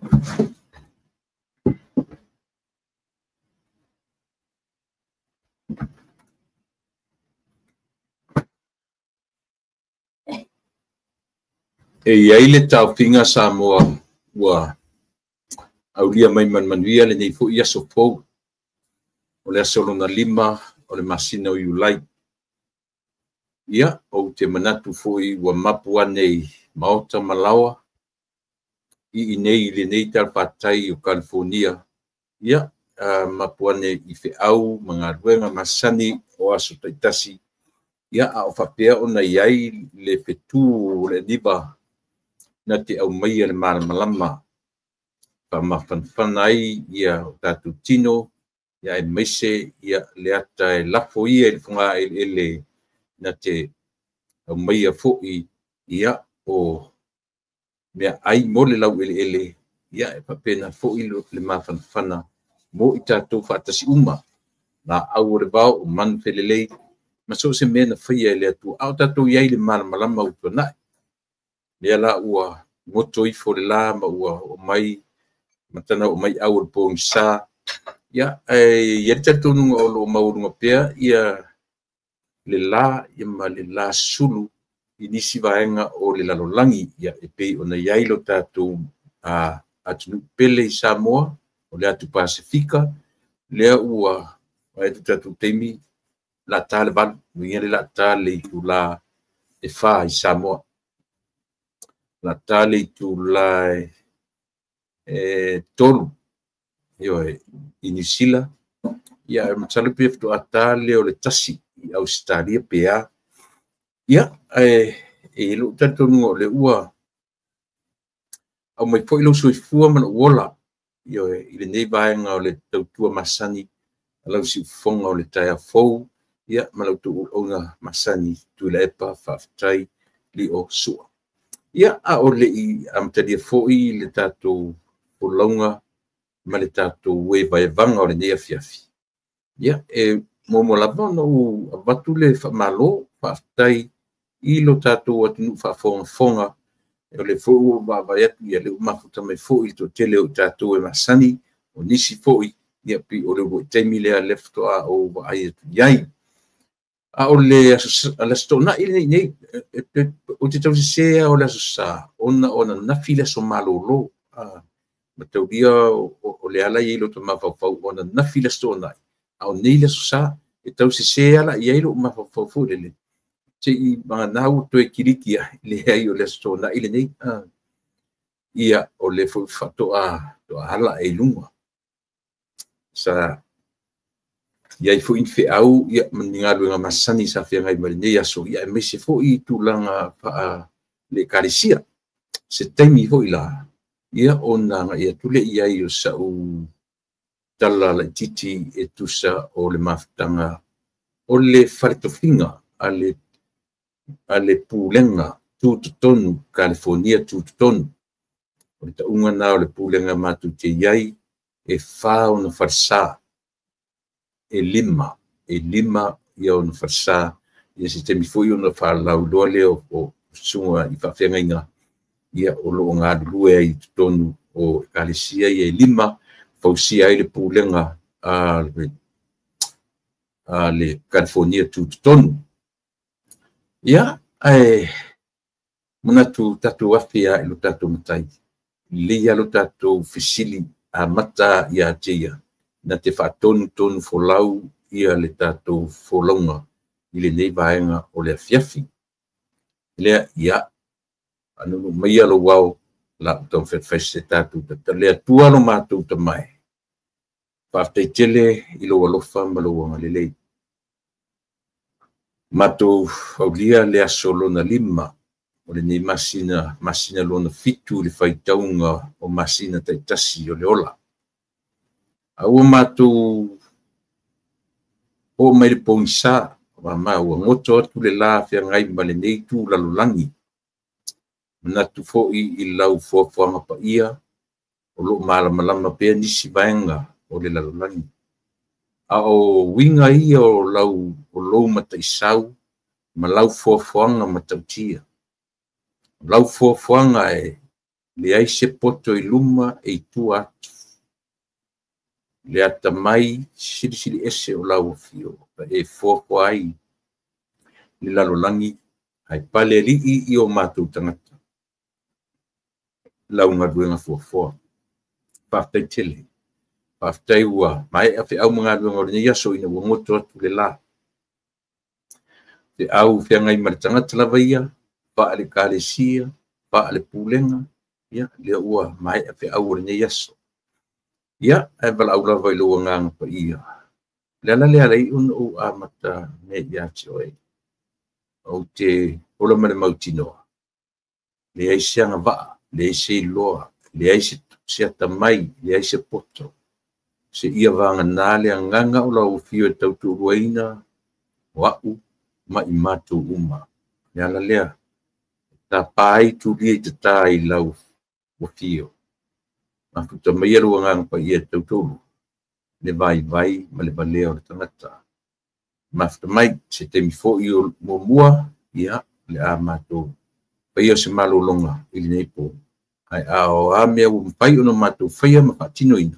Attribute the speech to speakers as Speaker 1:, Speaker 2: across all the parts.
Speaker 1: E i ai le taofiga Samoa ua aulia mai ma le manuia lenei foi aso fou, o le aso lona 5 o le masina o Iulai. Ia, ou te manatu foi ua mapu ane i maota ma laoa, i inei i lenei talafatai o Kalifonia, ia, mapu ane i feau ma galuega masani o aso taitasi, ia, a o faapea ona i ai le fetu o le aniva na te aumaia le malamalama faamafanafana ai ia o tatou tino, ia aemaise ia le ata e lafo ia i le fogaeleele na te aumaia foi ia o mea ai mo le laueleele, ia e faapena foi le mafanafana mo i tatou faatasi uma. Laau o le vao, o manu felelei, ma so o se mea na faia e le Atua. A o tatou i ai i le malamalama ua tuanai. Lea la ua goto ifo le la ma ua oo mai matana oo mai au o le pogisa. Ia, ae i ai le talitonuga o lo o maualuga pea ia le la ia ma le la sulu i nisi vaega o le lalolagi. Ia, e pei ona i ai lo tatou atunuu pele i Samoa, o le atu Pasefika, lea ua vaai atu tatou taimi, la ta le 8, uiga le la ta le itula e 4 i Samoa. La ta le itula e 3 i Niu Sila, ia masalo pe faatoa ta lea o le 1 i Ausetalia pe a. Ia, ae e lou talitonuga o le ua aumai foi lou soifua ma lou ola i lenei vaega o le tautua masani a lau siufofoga o le taeao fou, ia ma lau auauna masani Tuilaepa, faafetai lio sua. Ia, a o le i amatalia foi le tatou folauga ma le tatou e vaevaga o lenei afiafi, ia, e muamua lava ona ou avatu le faamalo, faafetai i lo tatou atunuu faafogafoga. O le foi ua vaavaai atu, ia le ua mafuta mai foi le toatele o tatou e masani, o nisi foi, ia pei o le uluai taimi lea lea faatoa ou vaai atu i ai. A o le aso Toonai lenei nei, ou te tausese lava o le aso Sa, ona o ananafi le aso malolo. Mataulia o le ala i ai lo ta mafaufau, o ananafi le aso Toonai, a o nei le aso Sa, e tausese ala i ai lou mafaufau foi lele. Se i vagana ua toe kiliki ai, leai o le aso Toonai lenei. Ia, o le foi faatoa ala e i luga. Sa i ai foi ni feau, ia, ma ni galuega masani sa feagai ma lenei aso, ia aemaise foi tulaga faale ekalesia. Se taimi foi la, ia ona agai atu lea i ai o sau tala laitiiti e tusa o le mafutaga o le faletofiga a le pulega tutotonu, Kalifonia tutotonu. O le tauga na o le pulega matou te i ai, e 4 ona falesa, e 5 ia ona falesa. Ia se taimi foi ona faalauiloa lea o susuga i faafeagaiga, ia o lo o galulue ai i totonu o ekalesia ia e 5, fausia ai le pulega a le Kalifonia tutotonu. Ia, ae manatu tatou afe lava i lo tatou matai, lelei lava lo tatou fesili amata ia te ia, na te faatonutonu folau ia le tatou folauga i lenei vaega o le afiafi. Lea, ia, faanunu maia lou ao, la ou taumafai se tatou tatalo. Le Atua lo matou tamai, faafetai tele i lou alofa ma lou agalelei. Matou aulia le aso lona 5 o lenei masina, masina lona 7 le faitauga o masina taitasi o le ola. A ua matou oo mai le pogisa, ma ua goto atu le la feagai ma lenei tu lalolagi. Manatu foi i lau fuafuaga paia, o loo malamalama pea nisi vaega o le lalolagi. A o uiga ia o lou mataisau ma lau fuafuaga matautia. Lau fuafuaga e Leai se poto i luma e i tua atu. Le atamai silisili ese o lau afio e fuafua ai le lalolagi ae pale alii i o matou tagata. Lau galuega fuafua. Faafetai tele. Faafetai ua maea feau ma galuega o lenei aso ina ua goto atu le la. Feau feagai ma le tagata lava ia, faale ekalesia, faale pulega, ia lea ua maea feau o lenei aso. Ia, ae valaau lava i lou agaga paia. O le ala lea e ala ai ona ou amata mea ia te oe. Ou te ola ma le mautinoa, leai se agavaa, leai se iloa, leai se atamai, leai se poto, seia vagana le agaga o lau afio e tautoaluaina o au ma i matou uma. O le ala lea, e tapa ai tulia i tata i lau afio. Mafuta maia lou agaga paia e tautoalua le vaivai ma le valea o le tagata. Mafuta mai se taimi foi o muamua, ia, o le a matou faia se malologa i lenei po. Ae a o a mea ua mafai ona matou faia ma faatinoina,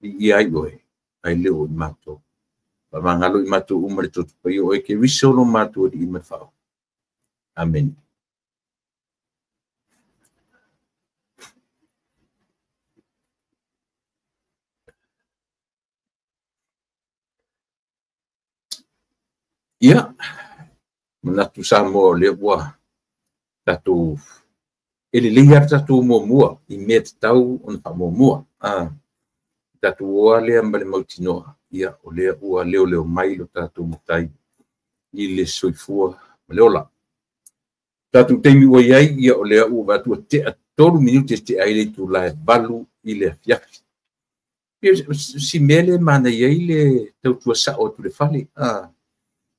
Speaker 1: viia ai oe, ae le o i matou. Faamagalo i matou uma le toto paia o oe Keriso lo matou Alii ma le Faaola. Amene. Ia, manatu Samoa o lea ua tatou e lelei lava le tatou muamua i mea tatau ona faamuamua. Tatou o lava lea ma le mautinoa, ia, o lea ua leoleo mai lo tatou Matai i le soifua ma le ola. Tatou taimi ua i ai, ia o lea ua vaai atu ua tea 3 minute e tea ai le itula e 8 i le afiafi. Si mea lea e manaia ai le tautua sao atu i le fale.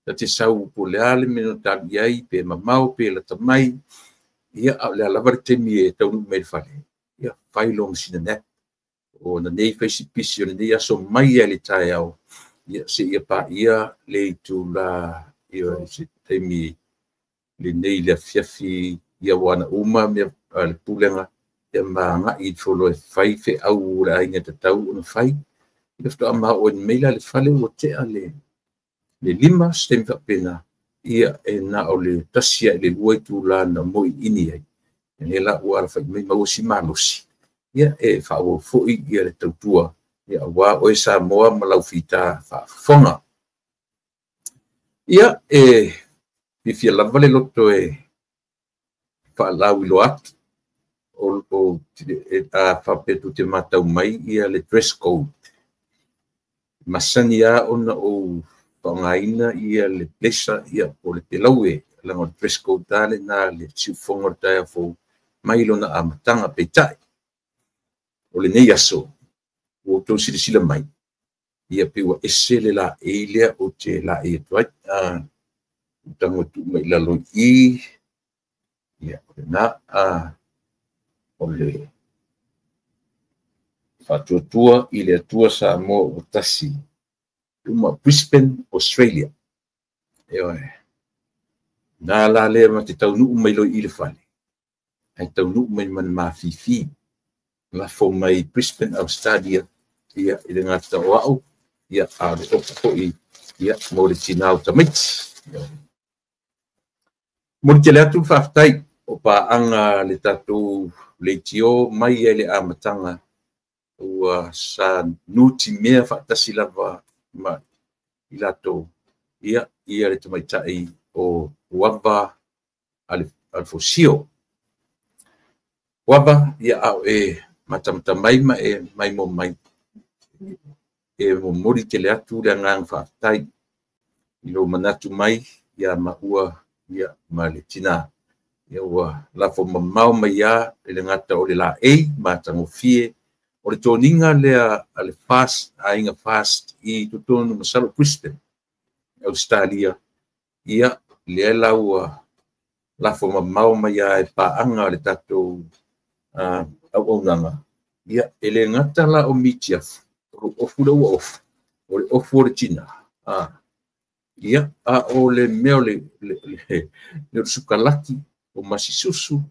Speaker 1: Ta te sau po o le a le mea na ta alu i ai, pe mamao pe lata mai, ia, a o le a lava le taimi e taunuu mai i le fale, ia, fai loa ma sina nap. O nanei fai si pisi o lenei aso mai lava i le taeao, ia, seia paia le itula, ia, se taimi lenei i le afiafi, ia ua ana uma mea a le pulega, ia ma agai ifo loa e fai feau o le aiga e tatau ona fai. Ia faatoa ma oo mai la i le fale ua tea le 5, se taimi faapena, ia e na o le 1 lava i le 2 itula na moiini ai. Lea la ua alafai mai maua si malosi, ia e faaauau foi ia le tautua, ia aua oe Samoa ma lau fita faafofoga. Ia, e fiafia lava le loto e faalauiloa atu, a faapea tou te matau mai ia le dress code. Masani lava ona ou faaaogaina ia le blazer, ia po o le pelaue, leaga o le dress code lava lena le siufofoga o le taeao fou mai lona amataga. Peitai, o lenei aso, ua outou silasila mai, ia pei ua ese le laei lea ou te laei atu ai. Ua tago e tuu mai i lalo i i, ia, o lena, o le faatuatua i le Atua Samoa ua tasi, uma Brisbane, Australia. Ioe. Na la lea ma te taunuu mai loa i le fale, ae taunuu mai ma le mafifi. Lafo mai Brisbane, Australia, ia, i le gata o au, ia, a o le ofu foi, ia, mo le tina o tamaiti. Momoli tele atu le faafetai o paaga le tatou leitio mai ai le amataga ua sa nutimea faatasi lava ma i latou, ia, ia le tamaitai o Puava Alefosio. Puava, ia, a o e matamata mai ma e maimoa mai, e momoli tele atu le agaga faafetai i lou manatu mai ia maua, ia, ma le tina. Ia ua lafo mamao mai lava i le gata o le laei matagofie o le toniga lea a le Fast, aiga Fast i totonu masalo Brisbane, Australia. Ia, lea la ua lafo mamao mai lava e paaga le tatou auaunaga. Ia, e le gata la o mitiafu, o le ofu lea ua ofu, o le ofu o le tina. Ia, a o le mea o le sukalaki, o masisusu,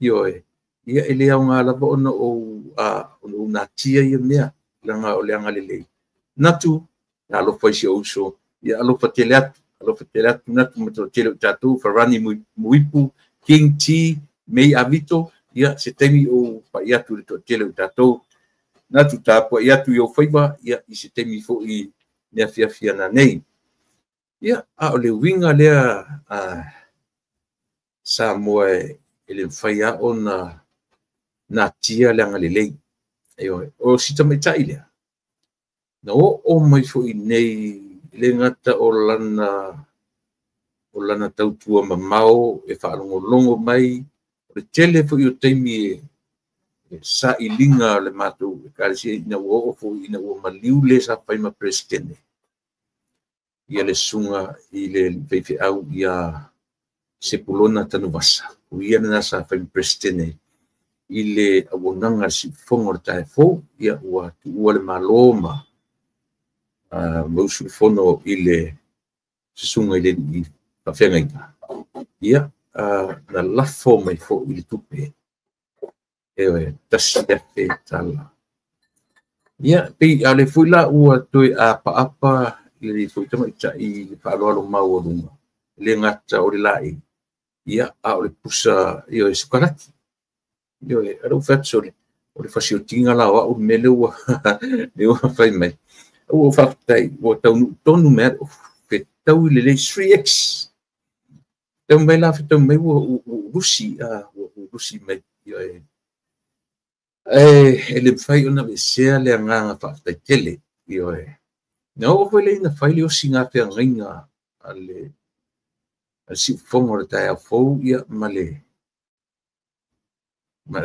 Speaker 1: ioe, Ia e le aoga lava ona ou natia ia mea, leaga o le agalelei. Natu, alofa i si ou uso, ia alofa tele atu natu ma toatele o tatou, Farani Muipu, King T, Mei Avito, ia se taimi ou pai atu le toatele o tatou. Natu tapuai atu i ou faiva, ia i se taimi foi mea fiafia na nei. Ia, a o le uiga lea Samoa e le mafai lava ona natia le agalelei. O si tamaitai lea, na oo mai foi nei le gata o lana tautua mamao e faalogologo mai, o le tele foi o taimi e sailiga o le matou ekalesia ina ua oo foi ina ua maliu le sa fai ma Peresetene, ia le susuga i le faifeau ia Sepulona Tanuvasa, o ia lena sa fai ma Peresetene i le auaunaga a le siufofoga o le taeao fou, ia ua tuua le Malo ma usufono i le susuga i le alii faafeagaiga, ia na lafo mai foi le tupe, $1,000. Ia, pei a le foi la ua toe apaapa le foi tamaitai i le faaaloalo maualuga, le gata o le laei, ia, a o le pusa, ia, sukalaki. Ia, alou fai atu sole, o le fasiotiga la o au le mea lea ua fai mai. Ua faafetai, ua taunuu tonu mai le fetaui lelei 3X. Tau mai la fetau mai ua lusi, ua lusi mai. E le mafai ona aveesea le agaga faafetai tele. Na oo foi lea ina fai le osi gafeagaiga a le siufofoga o le taeao fou, ia, ma le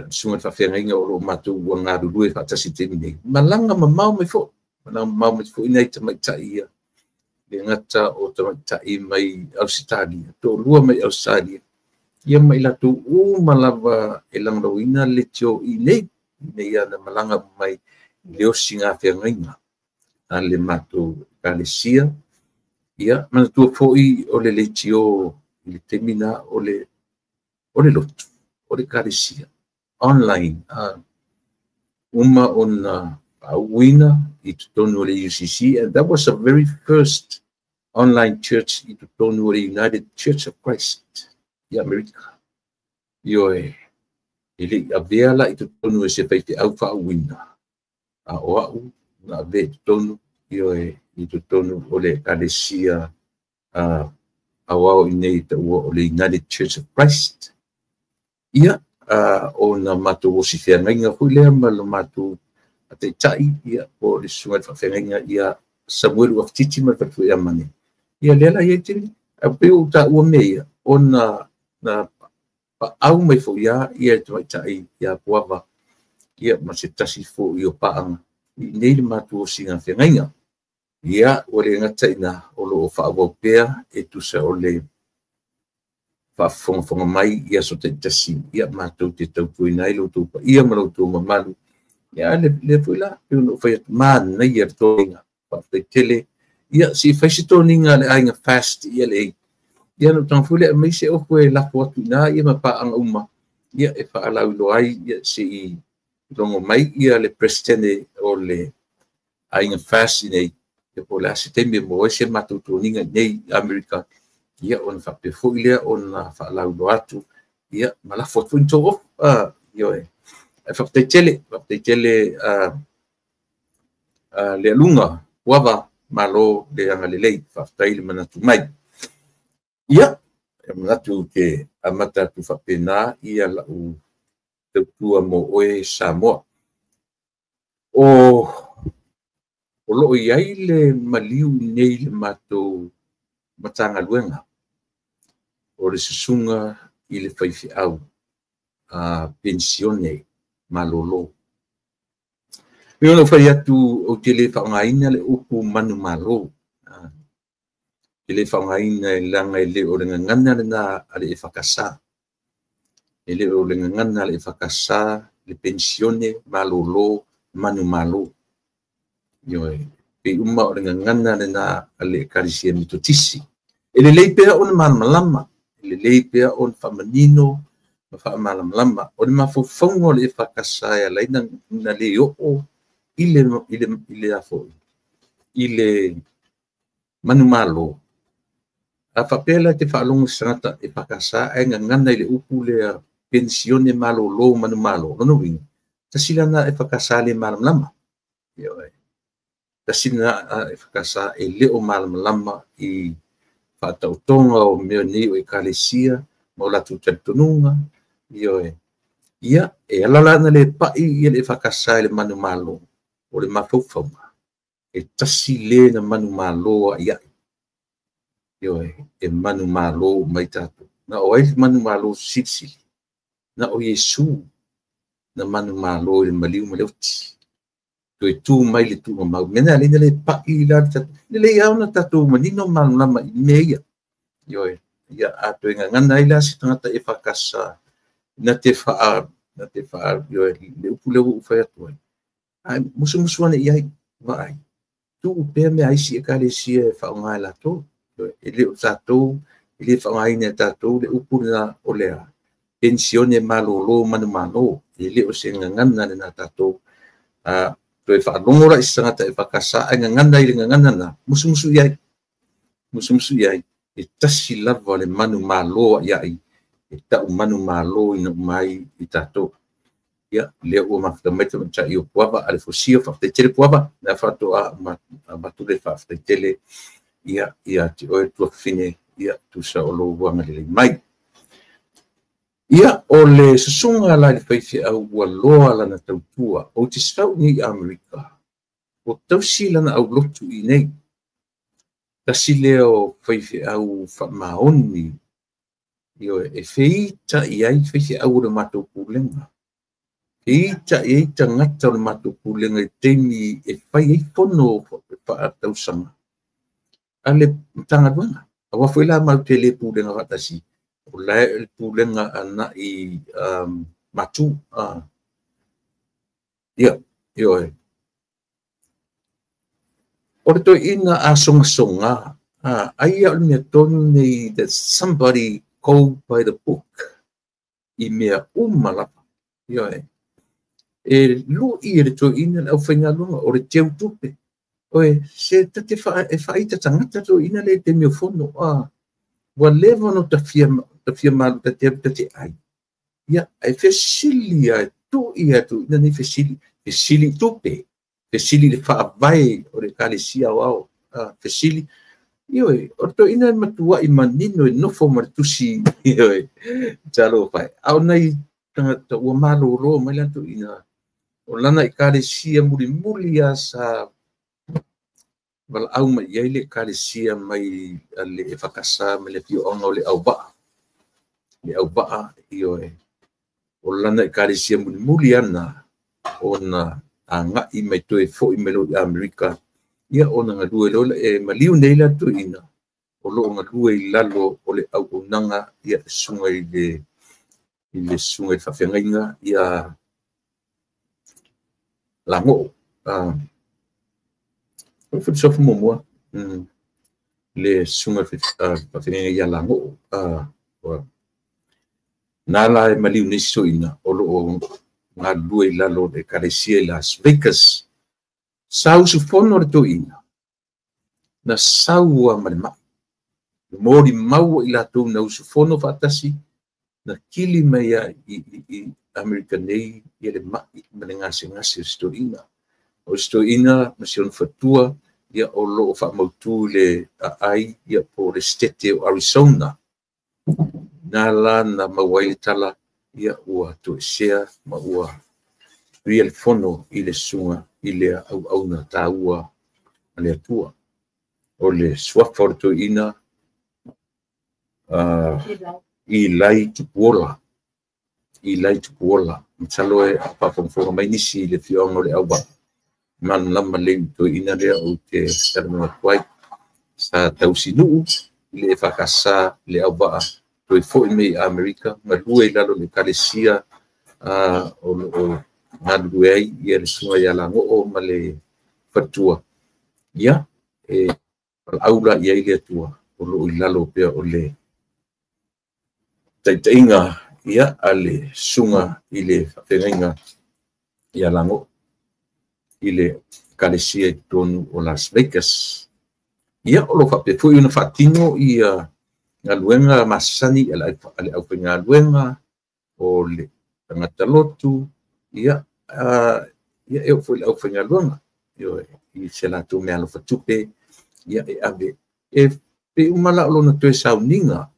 Speaker 1: susuga i le faafeagaiga o lo o matou ua galulue faatasi i le taimi nei. Malaga mamao mai foi. Malaga mamao mai foi nai tamaitai ia. Le gata o tamaitai mai Ausetalia, toalua mai Ausetalia, ia ma i latou uma lava e lagolagoina le leitio i nei, nei na malaga mai le osi gafeagaiga a le matou ekalesia. Ia, manatua foi o le leitio i le taimi na o le lotu, o le ekalesia, online, uma ona faauuina i totonu o le UCC, and that was the very first online church i totonu o le United Church of Christ i Amerika. Ioe, e le i avea la i totonu e se faifeau faauuina, a o au na avea i totonu, ioe, i totonu o le ekalesia aoao i nei taua o le United Church of Christ. Ia, o na matou osi feagaiga foi lea ma le matou ataitai, ia, po o le susuga i le faafeagaiga ia Samuelu Afatiti ma le faletua ia Mane. Ia lea la ia tele, a pei o taua mea ia, ona na paau mai foi ia le tamaitai ia Puava, ia ma se tasi foi o paaga i nei le matou osi gafeagaiga. Ia, ua le gata ina o lo o faaauau pea e tusa o le faafofogafoga mai i aso taitasi, ia matou te tautuaina ai lo outou paia ma lo outou mamalu. Ia, le foi la, pei ona ou fai atu, manaia le toniga, faafetai tele. Ia, si fai se toniga le aiga fast i LA. Ia, na taga foi lea aumai se ofu e lafo atu ina, ia ma paaga uma, ia, e faalauiloa ai, ia, se i logo mai, ia, le Peresetene o le aiga fast i nei, ia, po o le a se taimi e maua ai se matou toniga i nei Amerika, ia, ona faapea foi lea ona faalauiloa atu, ia, ma lafo atu foi ni tou ofu. Ioe. Ae faafetai tele, faafetai tele le aluga, Puava, malo le agalelei, faafetai le manatu mai. Ia, e manatu ke amata atu faapena ia lau tautua mo oe Samoa. O loo i ai le maliu nei le matou Matagaluega o le susuga i le faifeau penisione malolo. E ona fai atu ou te le faaaogaina le upu manumalo. Te le faaaogaina e leaga e le o le gagana lena a le EFKS. E le o le gagana a le EFKS le penisione malolo manumalo. Ioe, pei uma o le gagana lena a le Ekalesia Metotisi. E lelei pea ona malamalama, e lelei pea ona faamanino ma faamalamalama. O le mafaufauga o le EFKS e ala ai na le oo i le manumalo. A faapea la te faalogo i se tagata EFKS ae gagana i le upu lea penisione malolo manumalo, lona uiga, tasi lana EFKS le malamalama. Tasi lena EFKS e le o malamalama i faatautoga o mea nei o ekalesia ma o latou talitonuga. Ia, e ala la na le pai ia le EFKS i le manumalo, o le mafaufauga, e tasi le na manumalo ai ai. E manumalo mai tatou. Na o ai manumalo silisili? Na o Iesu na manumalo i le maliu ma le oti. Toe tu mai le tuugamau. Mea na le pai la le le au na tatou manino malamalama i mea ia. Ioe, ia a toe gagana ai la se tagata EFKS na te faa ioe le upu lea ua ou fai atu ai. Ae musumusu ane i ai, vaai. Tuu pea mea aisi ekalesia e faaaoga e latou. E le o tatou, e le faaaogaina e tatou le upu lena o lea penisione malolo manumalo. E le o se gagana lena tatou. Toe faalogo la i se tagata EFKS ae gagana i le gagana na, musumusu i ai. Musumusu i ai. E tasi lava le manumalo ai ai, e tau manumalo ina umai i tatou. Ia, lea ua mafuta mai tamaitai o Puava, a le fosia, faafetai tele Puava, na faatoa avatu le faafetai tele, ia, ia te oe tuafafine, ia, tusa o lou agalelei mai. Ia, o le susuga la i le faifeau ua loa lana tautua, ou te sau nei i Amerika, o tausi lana aulotu i nei. Tasi lea o faifeau faamaoni, e feita i ai faifeau o le matou pulega. Feita i ai tagata o le matou pulega i taimi e fai ai fono faatausaga a le Matagaluega. Aua foi la matou te le pulega faatasi, o la e le pulega agai matu. Ia, ioe. O le toeaina a sogasoga, ai o le mea tonu nei that somebody go by the book i mea uma lava. Ioe. E lui e le toeaina le aufaigaluega o le teu tupe. Oe, se tate e faaita tagata toeaina le taimi o fono. Ua leva ona tafia malu tate ai. Ia, e fesili a tui a toeaina nei fesili. Fesili tupe. Fesili le faavae o le ekalesia aoao. Fesili. Ioe, o le toeaina e matuai manino e nofo ma le tusi. Ioe, talofa e. A o nai tagata ua malolo mai la toeaina. O lana ekalesia mulimuli a sa valaau mai i ai le ekalesia mai le EFKS mai le afioaga o le Auvaa. Le Auvaa, ioe. O lana ekalesia mulimuli ana ona agai mai toe foi mai loa i Amerika. Ia ona galue loa e maliu nei la toeaina o loo galue i lalo o le auaunaga ia susuga i le susuga i le faafeagaiga ia Lagoo. O le filosofa muamua le susuga i le faafeagaiga ia Lagoo. Na la e maliu nei si toeaina o loo galulue i lalo o le ekalesia i Las Vegas. Sa usufono le toeaina na saua ma le mai. Moli maua i latou na usufono faatasi na kili mai i Amerika nei ia le mai ma le gasegase o si toeaina. O si toeaina ma si ona fatua ia o loo faamautu i le aai ia po o le state o Arizona. Na la na maua ai le tala ia ua toesea ma ua tuia le fono i le susuga i le auauna taua a le Atua. O le suafa o le toeaina Ilai Tupuola. Ilai Tupuola. Masalo e faafogafoga mai nisi i le afioaga o le Auvaa. Malamalama lelei i toeaina lea ou te talanoa atu ai. Sa tausinuu i le EFKS le Auvaa toe foi mai i Amerika, galue i lalo o le ekalesia o loo galulue ai ia le susuga ia Lagoo ma le fatua. Ia, e valaau la i ai le Atua o loo i lalo pea o le taitaiga ia, a le susuga i le faafeagaiga ia Lago i le Ekalesia i totonu o Las Vegas. Ia, o lo o faapea foi ona faatino ia galuega masani a le aufaigaluega o le tagata lotu, ia, ia e oo foi i le aufaigaluega, i se latou meaalofa tupe, ia e ave. E pei uma la o lona toe sauniga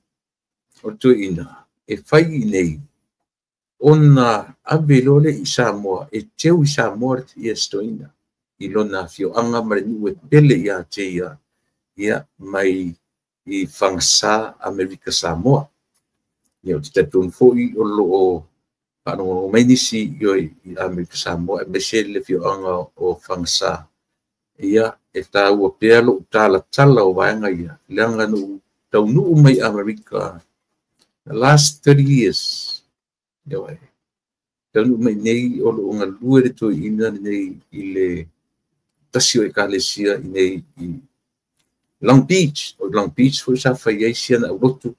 Speaker 1: o le toeaina e fai i inei, ona ave loa lea i Samoa, e teu i Samoa ia si toeaina i lona afioaga ma le nuu e pele ia te ia, ia, mai i Fagasa, Amerika Samoa. Ia, ou te talitonu foi o lo o faalogologo mai nisi i Amerika Samoa, aemaise le afioaga o Fagasa. Ia, e taua pea lou talatala o vaega ia, leaga na ou taunuu mai Amerika the last 30 years. Ioe. Taunuu mai nei o lo o galue le toeaina lenei i le tasi o ekalesia i nei i Long Beach. O Long Beach foi sa fai ai si ana aulotu,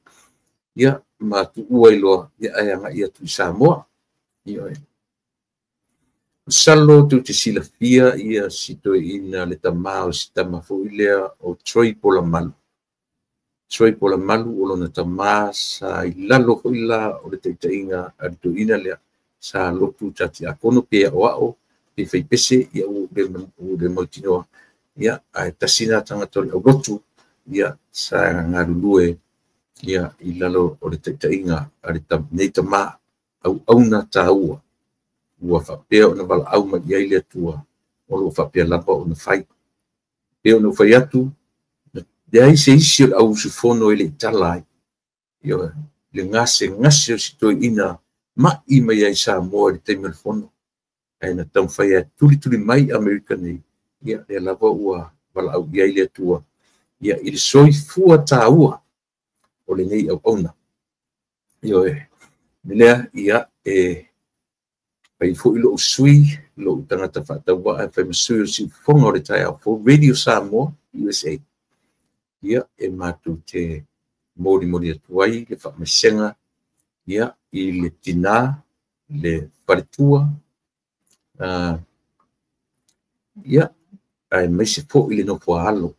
Speaker 1: ia, ma tuua ai loa, ia, ae agai atu i Samoa. Ioe. Masalo tou te silafia ia si toeaina le tama o si tama foi lea o Troy Polamalu. Troy Polamalu o lona tama sa i lalo foi la o le taitaiga a le toeaina lea sa lotu sa tiakono pe aoao pe faipese, ia ua ou le mautinoa, ia, ae tasi lena tagata o le aulotu, ia, sa galulue, ia, i lalo o le taitaiga a lenei tama auauna taua ua faapea ona valaau mai i ai le Atua, o lo o faapea lava ona fai. Pe ona ou fai atu, leai se isi o le au usufono e le i tala ai. Ioe, le gasegase o si toeaina mai mai ai Samoa i le taimi o le fono. Ae na taumafai e tulituli mai Amerika nei, ia, lea lava ua valaau i ai le Atua, ia, i le soifua taua o lenei auauna. Ioe, lea, ia, e fai foi lou sui, lou tagata faatauvaa, e fai ma sui o le siufofoga o le taeao fou, Radio Samoa, USA. Ia, e matou te molimoli atu ai le faamaisega, ia, i le tina, le faletua, ia, aemaise foi le nofoaalo,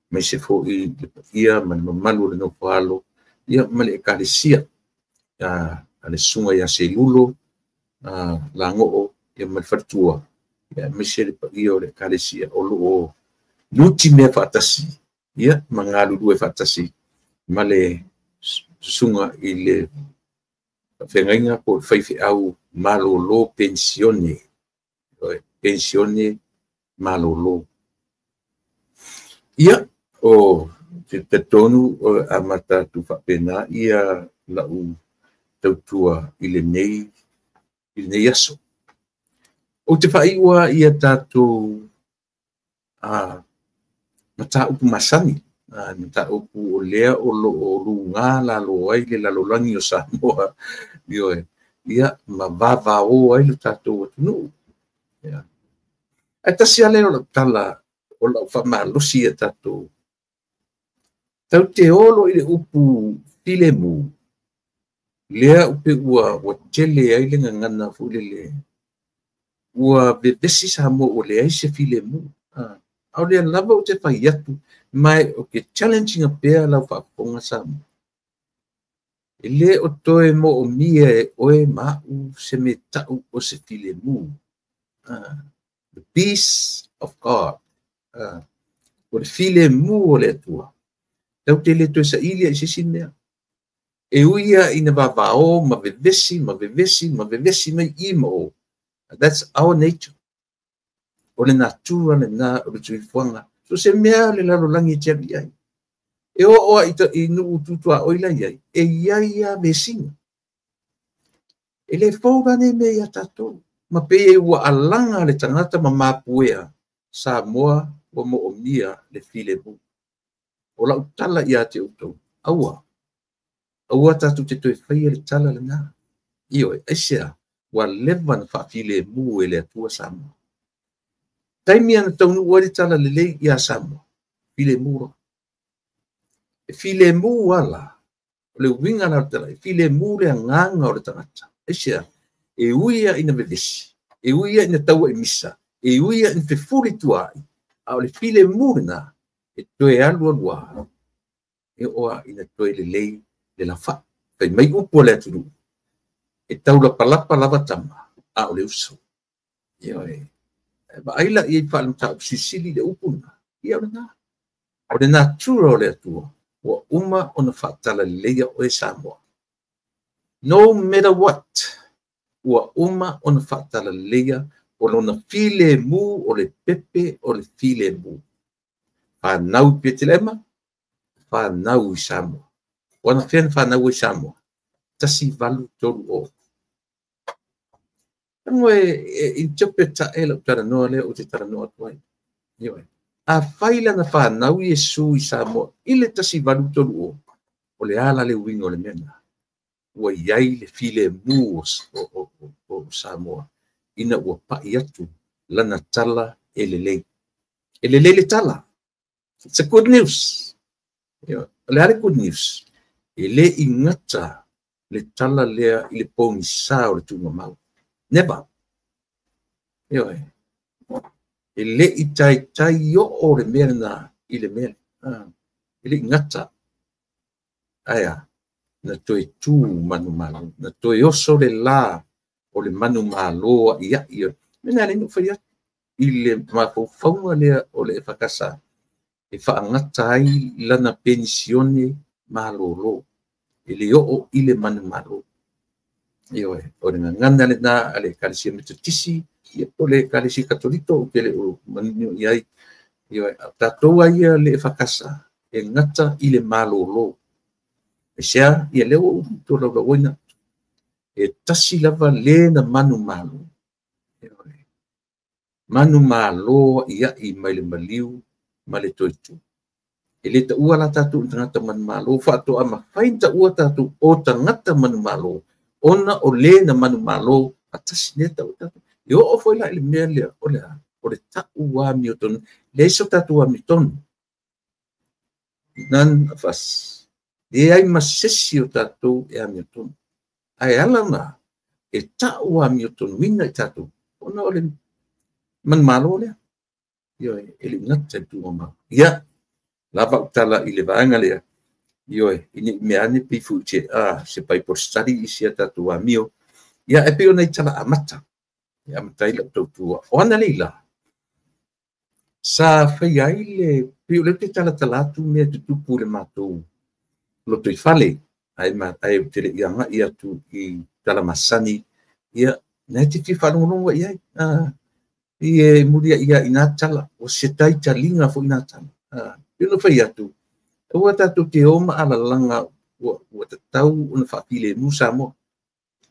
Speaker 1: aemaise foi le paia ma le mamalu o le nofoaalo, ia, ma le ekalesia, a le susuga ia Selulo, Lagoo, ia, ma le faletua, ia, aemaise le paia o le ekalesia o lo o nutimea faatasi, ia, ma galulue faatasi ma le susuga i le faafeagaiga po o le faifeau malolo penisione, penisione malolo. Ia, o te talitonu o amata atu faapena ia lau tautua i lenei aso. Ou te faaiua ia tatou mataupu masani, mataupu o lea o lo o luga lalo ai le lalolagi o Samoa, ioe, ia, ma vavao ai le tatou atunuu. Ia. Ae tasi lava lea o lau tala o lau faamalosi ia tatou. Tau te olo i le upu filemu, lea upe ua tele ai le gagana foi lele. Ua vevesi Samoa ua leai se filemu. A o lea lava ou te fai atu, mai o ke challenge pea lau faafofoga Samoa. E le o toe moomia e oe ma'u se me ta'u o se filemu. The peace of God. O le filemu o le Atua. Tau te le toe saili ai se isi mea. E ui ia ina vavao ma vevesi, ma vevesi, ma vevesi mai i ma o. That's our nature. O le natura lena o le tuifuaga. So se mea le lalolagi e te alu i ai. E oo a i nuu tutuaoi la iai, e iai a vesiga. E le fou la nei mea ia tatou. Ma pei e ua alaga le tagata ma mapuea, Samoa ua moomia le filemu. O lau tala ia te outou, aua. Aua tatou te toe faia le tala lena. Ioe, aisea, ua leva na faafilemu e le Atua Samoa. Taimi ana taunuu ai le tala lelei ia Samoa, filemu loa. E filemu ala, O le uiga la o le tala, e filemu le agaga o le tagata. Aisea? E ui lava ina vevesi, e ui lava ina taua i misa, e ui lava ina fefulituaai, a o le filemu lena, e toe alu alu lava, e oo lava ina toe lelei le laufai. Fai mai upu a le atunuu, e taulapalapa lava tama, a o le uso. Ioe. Vaai la i ai faale-mataupu silisili le upu lena, ia o lena. O le natura o le Atua, ua uma ona faatalaleia oe Samoa. No matter what, ua uma ona faatalaleia o lona filemu, o le pepe o le filemu. Fanau i Petelema, fanau i Samoa. O anafea na fanau ai Samoa? 1830. Tago e interpreta e lau talanoa lea ou te talanoa atu ai. Ioe. Afai lana fanau Iesu i Samoa i le 1830, o le a la le uiga o le mea lena? Ua i ai le filemu o Samoa ina ua pai atu lana tala e lelei. E lelei le tala. It's a good news. Ioe. O le a le good news? E le i gata le tala lea i le pogisa o le tuugamau. Never. Ioe. E le i taitai oo le mea lena i le mea. E le i gata. Ae a? Na toe tu manumalo. Na toe oso le la o le manumalo a'ia'i. Mea na le na ou fai atu i le mafaufauga lea o le EFKS e faagata ai lana penisione malolo. E le oo i le manumalo. Ioe, o le gagana lena a le Ekalesia Metotisi, ia po o le Ekalesia Katoliko, ou te le o manino i ai. Ioe, a o tatou lava ia le EFKS e gata i le malolo. Aisea? Ia lea ua ou tolaulauina. E tasi lava le na manumalo. Ioe. Manumalo a'ia'i mai le maliu ma le toe tu. E le taua la tatou i tagata manumalo, faatoa mafai ona taua tatou o tagata manumalo, ona o le na manumalo faatasi lea taua tatou. E oo foi la i le mea lea, o le a? O le ta'u amiotonu. Leai so tatou amiotonu. None of us. Leai ma se isi o tatou e amiotonu. Ae ala na e ta'u amiotonuina i tatou, ona o le manumalo lea. Ioe, e le i gata i le tuugamau. Ia, lava au tala i le vaega lea. Ioe, ina i mea ane pei foi se Bible study i si a tatou amio. Ia, e pei ona i tala amata. E amata ai lau tautua. O ana nei la, sa faia ai le, pei o lea ou te talatala atu mea e tutupu i le matou lotoifale, ae ou te le i agai atu i tala masani, ia, na e te fia faalogologo i ai. I e muliai i nā tala, o se taitaliga foi nā tala. Pei ona fai atu, aua tatou te o ma alalaga ua tatau ona faafilemu Samoa.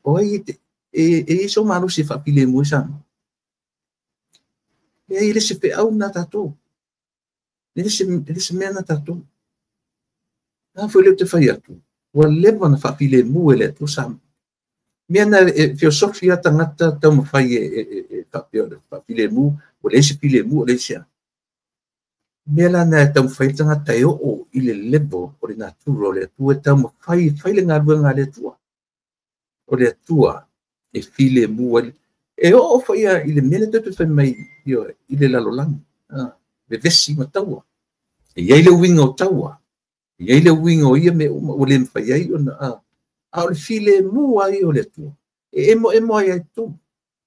Speaker 1: O ai e i ai sou malosi e faafilemu ai Samoa? Leai, e le se feau lena a tatou. E le se mea lena a tatou. A foi lea ou te fai atu, ua leva ona faafilemu e le Atua Samoa. Mea na e feosofi lava tagata taumafai e faapea o le faafilemu, ua leai se filemu, ua leai se a. Mea la na e taumafai le tagata e oo i le level o le natura o le Atua, e taumafai e fai le galuega a le Atua. O le Atua e filemu ai. E oo foi i le mea lea tatou te fai mai i le lalolagi, vevesi ma taua. E i ai le uiga o taua, e i ai le uiga o ia mea uma ua le mafai ai ona, a o le filemu lava ia o le Atua, e emoemo ai lava i totonu.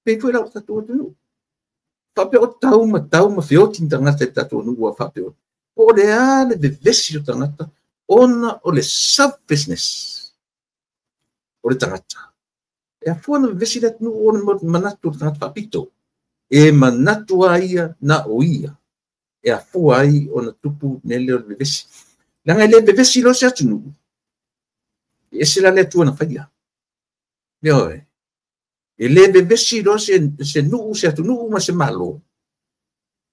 Speaker 1: Pei foi la o le tatou atunuu. Faapea o tau ma tau ma feoti ni tagata i le tatou nuu ua faapea o. Po o le a le vevesi o tagata ona o le selfishness o le tagata. E afua ona vevesi le atunuu ona manatu o le tagata faapito. E manatu lava ia na o ia. E afua ai ona tupu mea lea o le vevesi. Leaga e le vevesi loa se atunuu, e ese la le Atua na faia. Ioe. E le vevesi loa se nuu, se atunuu ma se Malo,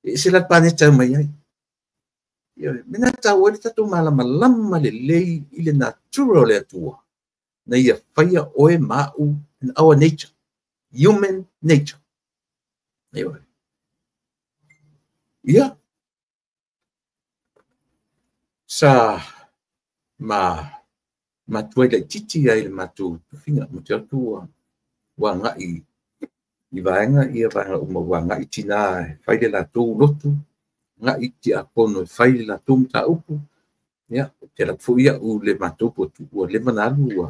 Speaker 1: e ese la le paneta e omai ai. Ioe. Mea na taua ai le tatou malamalama lelei i le natura o le Atua, na ia faia oe ma au in our nature, human nature. Ioe. Ia, sa ma matuai laitiiti ai le matou tofiga ma te atu ua agai i vaega ia vaega uma ua agai tinā e fai le latou lotu, agai tiakono e fai le latou mataupu. Ia, ou te alu atu foi au i le matou ua leva ona alu ua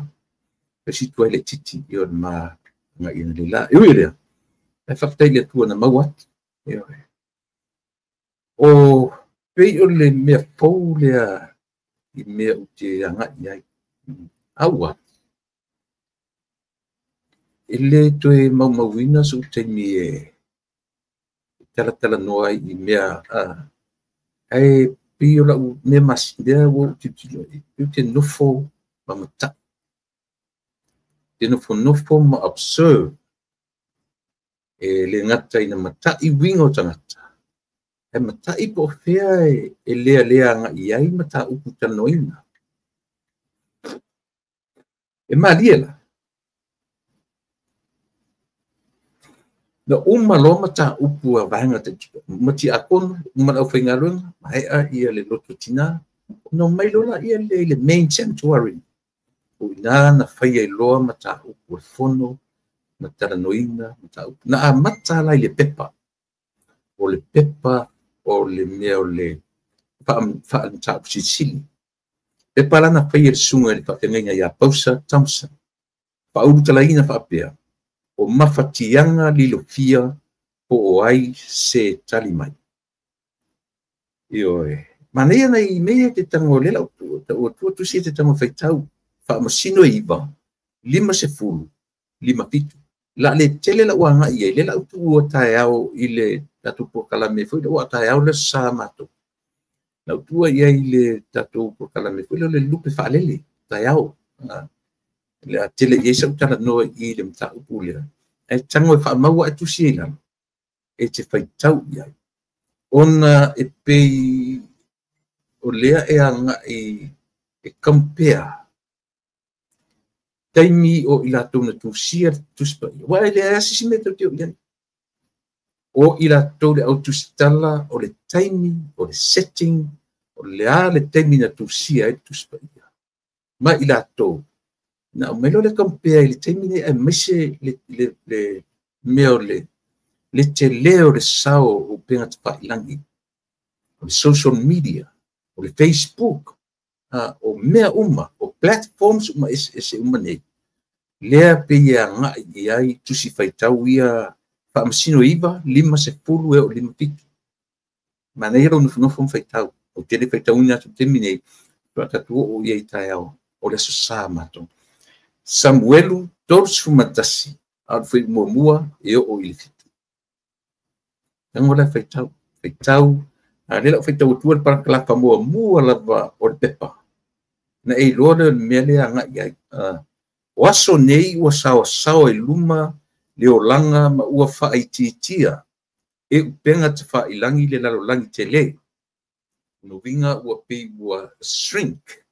Speaker 1: fai si tuai laitiiti o le ma agai analeila. E ui o lea, ae faafetai i le Atua na maua atu. Ioe. O pei o le mea fou lea i mea ou te agai ai. Aua, e le toe maumauina sou taimi e talatalanoa ai i mea, ae pei o lau mea lea ua ou tilotilo i ai, ou te nofo ma matai, te nofonofo ma observe, e le gata ina matai uiga o tagata, ae matai po o fea e lealea agai i ai mataupu talanoaina. E malie la, na uma loa mataupu a vaega uma tiakono, uma le aufaigaluega, maea ia le lotu tinā, ona omai loa laia lea i le main sanctuary. O i ina na faia ai loa mataupu o le fono, ma talanoaina mataupu. Na amata la i le pepa. O le pepa o le mea o le faa-mataupu silisili. Pepa la na faia e le susuga i le faafeagaiga ia Pausa Thompson. Faaulutalaina faapea, o mafatiaga lilofia po o ai se tali mai. Ioe. Manaia nai mea te tango lea lau tau atua tusi te tango faitau. Faamasino e 9, 50, 57. La le tele lau agai ai, le lau tuua taeao i le tatou polokalame foi lea ua taeao le sa matou. Lau tuua i ai le tatou polokalame foi lea o le lupe faalele, taeao. Le a tele i ai sau talanoa i le mataupu lea. Ae tango e faamaua e tusi ai lalo, e te faitau i ai. Ona e pei o lea e agai e compare taimi o i latou na tusia le Tusi Paia. Ua e leai lava se isi mea tou te o i ai. O i latou le au tusitala o le taimi, o le setting, o le a le taimi na tusia ai le Tusi Paia. Ma i latou, na aumai loa le compare i le taimi nei aemaise le mea o le tele o le sao o upega tafailagi, o le social media, o le Facebook, o mea uma, o platforms uma eseese uma nei, lea pei e agai i ai tusi faitau ia Faamasino 9, 50 e o 57. Manaia lou nofonofo ma faitau. Ou te le faitauina atu i le taimi nei, faatoa tatou oo i ai i taeao o le Aso Sa matou. Samuelu 31, a o le fuaiupu muamua e oo i le 7. Tago la e faitau, faitau, a lea la ou faitau atua le parakalafa muamua lava o le pepa. Na e iloa lea o le mea lea agai i ai. O aso nei ua saoasaoa i luma le olaga ma ua faaitiitia e upega tafailagi le lalolagi tele. O lona uiga ua pei ua shrink,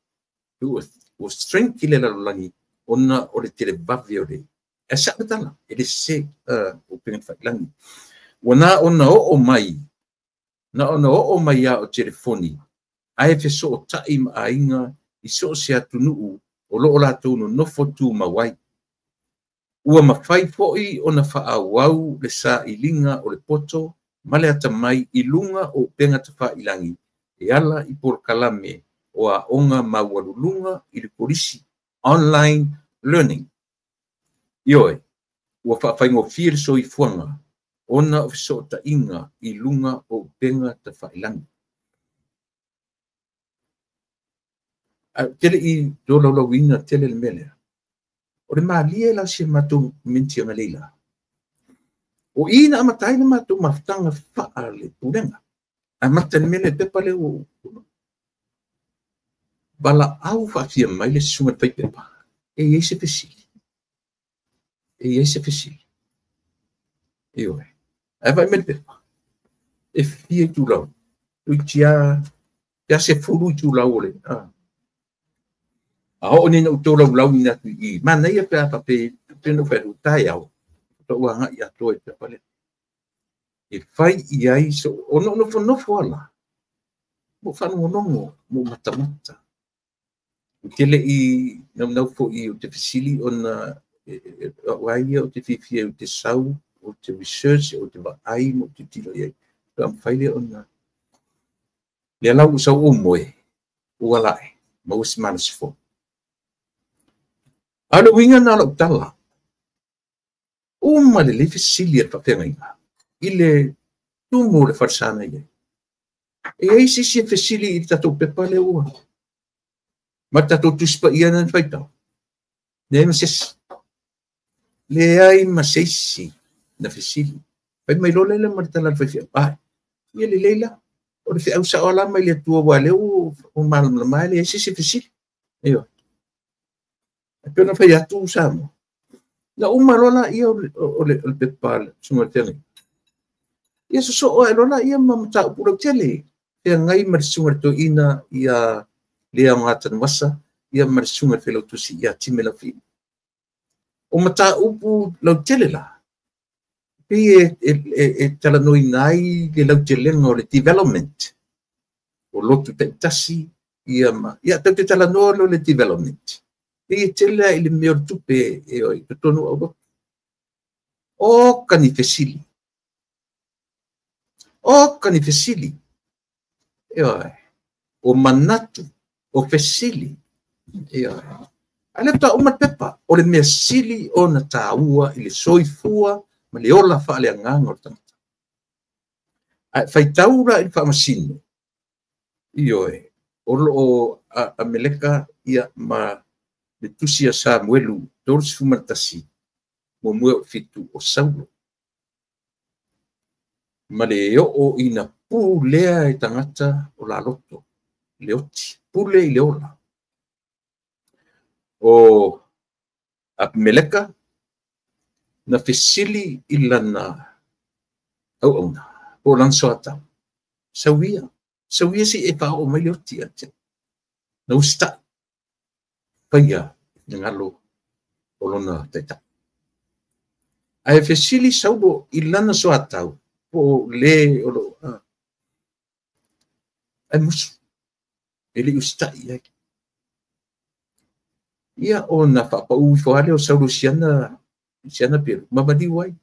Speaker 1: ua shrink i le lalolagi ona o le televave o le e sao le tala, e le sese upega tafailagi. Ua na ona oo mai, na ona oo mai a o telefoni, ae fesootai ma aiga i so o se atunuu o loo latou nonofo tumau ai. Ua mafai foi ona faaauau le sailiga o le poto ma le atamai i luga o upega tafailagi e ala i polokalame o aoga maualuluga i le kolisi, online learning. Ioe, ua faafaigofie le soifuaga ona o fesootaiga i luga o upega tafailagi. Ae ou te le i tolaulauina tele le mea lea. O le malie la o si a matou minti analeila. O i na amata ai le matou mafutaga faale-pulega. Amata i le mea lea, le pepa lea ua valaau faafia mai le susuga i le faipepa. E i ai se fesili. E i ai se fesili. Ioe. Ae vaai mai le pepa. E fia itulau. Toeitiiti lava, pe a 10 itulau o le... A oo nei ina ou tolaulauina atu i i, manaia pe a faapea, pei ona ou fai atu, taeao, faatoa ou agai atoa i le pepa lea. E fai i ai so... Ona ou nofonofo lava la, ma ou faalogologo, ma ou matamata. Ou te le i naunau foi ou te fesili ona o au ia ou te fiafia ou te sau, ou te research, ou te vaai ma ou te tilotilo i ai. Faatoa mafai lea ona lea la ua sau ou moe, ua ala ae, maua se malosi fou. A o le uiga lena o lau tala, uma lelei fesili a le faafeagaiga i le tumu o le falesa na i ai. E i ai se isi e fesili i le tatou pepa lea ua ma le tatou Tusi Paia na faitau? Leai ma se isi. Leai ma se isi na fesili. Fai mai loa lea ma le tala a le faifeau. Ai, ia lelei la. O le feau sao la mai le Atua aua o lea ua malamalama e leai se isi e fesili. Ioe. E pei ona fai atu Samoa. Na uma loa laia o le pepa a le susuga i le feagaiga. Ia sosoo ae loa laia ma mataupu lautele. Feagai ma le susuga i le toeaina ia Leaoga Tanuvasa ia ma le susuga i le failautusi ia Time Laufi'i. O mataupu lautele la, pei e talanoaina ai le lautelega o le development o lotu taitasi ia ma ia tatou te talanoa loa le development. Pei e tele lava i le mea o le tupe e i totonu o aulotu. O ka ni fesili. O ka ni fesili. Ioe. O manatu, o fesili. Ioe. A o lea faatoa uma le pepa, o le mea sili ona taua i le soifua ma le ola faaleagaga o le tagata. Ae faitau la i le faamasino, ioe, o lo o Ameleka ia ma le tusi a Samuelu 31, muamua o 7 o Saulo. Ma le oo ina pulea e tagata o la loto, le oti, pule i le ola. O Apimeleka na fesili i lana auauna, po o lana soatau, sau ia, sau ia se i e faaoo mai le oti ia te au. Na usitai, faia finagalo o lona taitai. Ae fesili Saulo i lana soatau, po o le o lo ae musu, e le i usitai i ai. Ia ona faapau ifo lava lea o Saulo i siana pelu, ma maliu ai.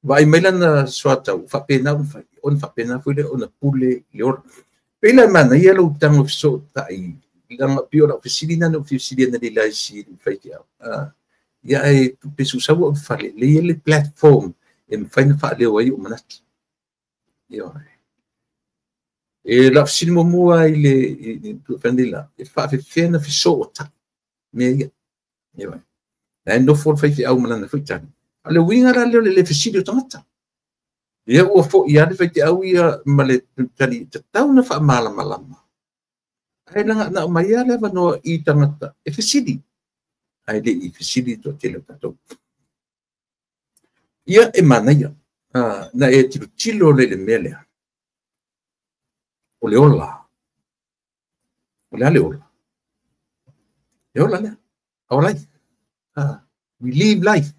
Speaker 1: Vaai mai lana soatau, faapena ona fai, ona faapena foi lea ona pule le ola. Pei la e manaia lou tago fesootai, leaga pei o lau fesili lena na ou fia fesili analeila i si faifeau. Ia ae pe susau au i le fale, lea e i ai le platform e mafai ona faaleo ai ou manatu. Ioe. E lau fesili muamua i le analeila, e faafefea ona fesootai mea ia. Ioe. La e nofo le faifeau ma lana foi tali. A o le uiga la lea o le le fesili o tagata. Ia ua foi lava le faifeau ia ma le tali tatau na faamalamalama. Ae laga na aumai lava le avanoa i tagata e fesili. Ae le i fesili toatele o tatou. Ia e manaia na e tilotilo le mea lea. O le ola. O le a le ola? Le ola lea. Our life. We live life.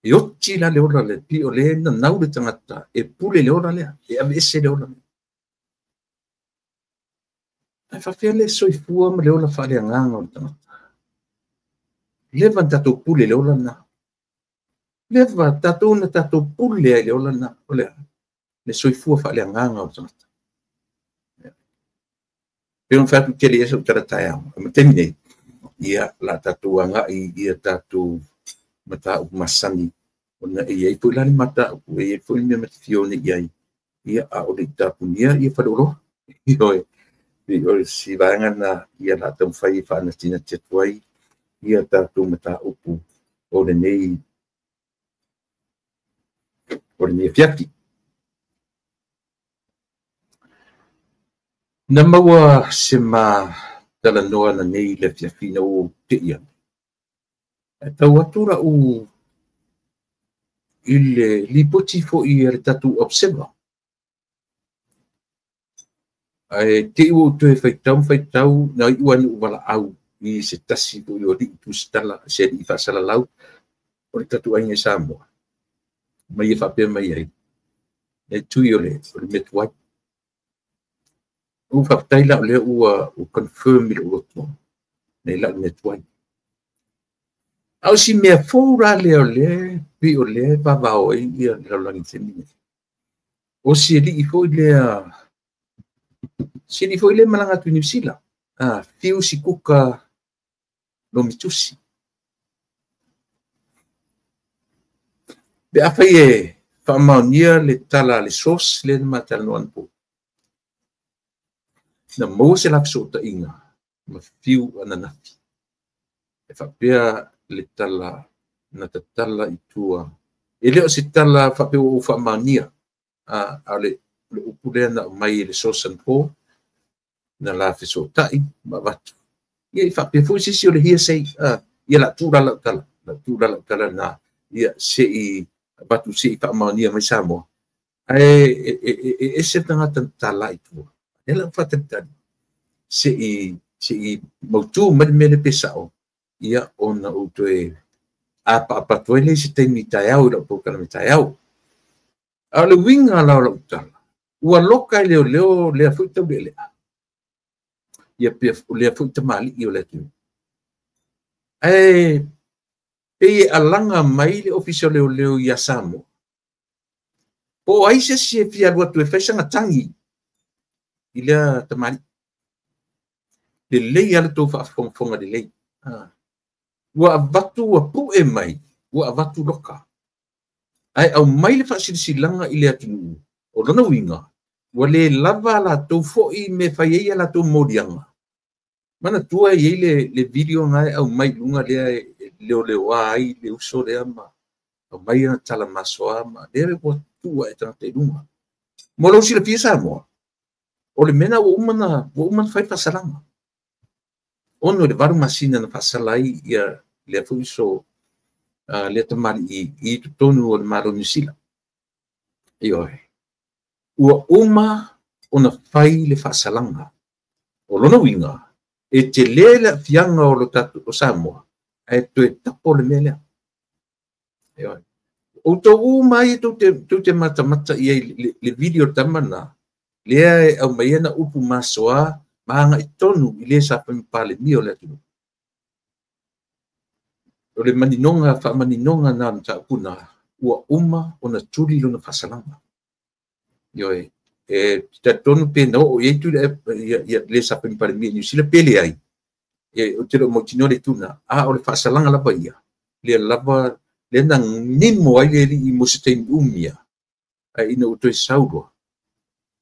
Speaker 1: E oti la le ola le pi o le nanau le tagata e pule le ola lea, e aveese le ola lea. Ae faafefea le soifua ma le ola faaleagaga o le tagata. Leva na tatou pule le ola lena. Leva tatou na tatou pule ai le ola lena. O le le soifua faaleagaga o le tagata. Pei ona fai atu tele i ai sau tala taeao. Ma taimi nei, ia la tatou agai ia tatou mataupu masani ona e i ai foi la le mataupu, e i ai foi le mea ma te fia o nei i ai, ia a o le i tapunia ia faleoloa. Ioe, o si vaega na ia la taumafai e faanatinati atu ai ia tatou mataupu o lenei afiafi. Na maua se ma talanoa ananei i le afiafi ina ua ou tei ane. Ae tau atu lau i le lipoti foi a le tatou observer. Ae te i ua ou toe faitau ma faitau na iu ai na ou valaau i se tasi foi o alii tusitala, se alii faasalalau o le tatou aiga i Samoa. Ma ia faapea mai ai, le tui o le mea tuai. Ua faafetai la o lea ua confirm i lou loto nei lau mea tuai. A o si mea fou la lea o lea pei o lea e vavao ai ia le lalolagi i le taimi lenei. O si alii foi lea, si alii foi lea e malaga atu i Niu Sila, fiu si kuka lomitusi. Pe afai e faamaonia le tala a le source lea na ma talanoa anapo, na maua se la fesootaiga ma fiu ananafi. E faapea le tala na tatala i tua. E le o se tala faapea ua ou faamaonia, a o le upu lea na aumai e le source anapo, na la fesootai ma avatu. Ia i faapea foi se isi o le hearsay, ia la tuu la lau tala, la tuu la lau tala lena, ia se i avatu se i faamaonia mai Samoa. Ae e ese le tagata na tala i tua. Lea la ua faatalitali se i mautu mai le mea lea pe sao, ia ona ou toe apaapa atu ai lea i se taimi taeao i lau polokalame taeao. A o le uiga la o lau tala, ua loka e leoleo lea foi taulealea, ia pe lea foi tamalii o le atunuu. Ae pei e alaga mai le Ofisa o Leoleo ia Samoa. Po o ai se isi e fia alu atu e fai sana tagi i lea tamalii. Lelei lava le tou faafogafoga lelei. Ua avatu, ua pue mai, ua avatu loka. Ae aumai le faasilasilaga i le atunuu, o lona uiga, ua le lava latou foi me fai ai a latou moliaga. Manatua e i ai le video na e aumai i luga lea e leoleoa ai le uso lea ma aumai ana tala masoa ma lea ua tuu ae tagata i luga. Mo lou silafia Samoa, o le mea lena ua uma ona fai le faasalaga. 6 i le 8 masina na faasala ai ia lea foi uso lea tamalii i totonu o le Malo o Niu Sila. Ioe. Ua uma ona fai le faasalaga. O lona uiga, e tele le aafiaga o lo tatou o Samoa, ae toe tapo le mea lea. Ioe. Outou uma ai tou te matamata i ai le video o le tama lena, lea e aumai ana upu masoa ma agai tonu i le sa fai ma Palemia o le atunuu. O le maninoga, faamaninoga na o le mataupu na, ua uma ona tuli lona faasalaga. Ioe. E talitonu pe na oo i ai tuli ia le sa fai ma Palemia i Niu Sila pe leai. E o te leo mautinoa le itu lena. A o le faasalaga lava ia, lea lava, lea na nimo ai le alii mo se taimi umi ia, ae ina ua toe sau loa,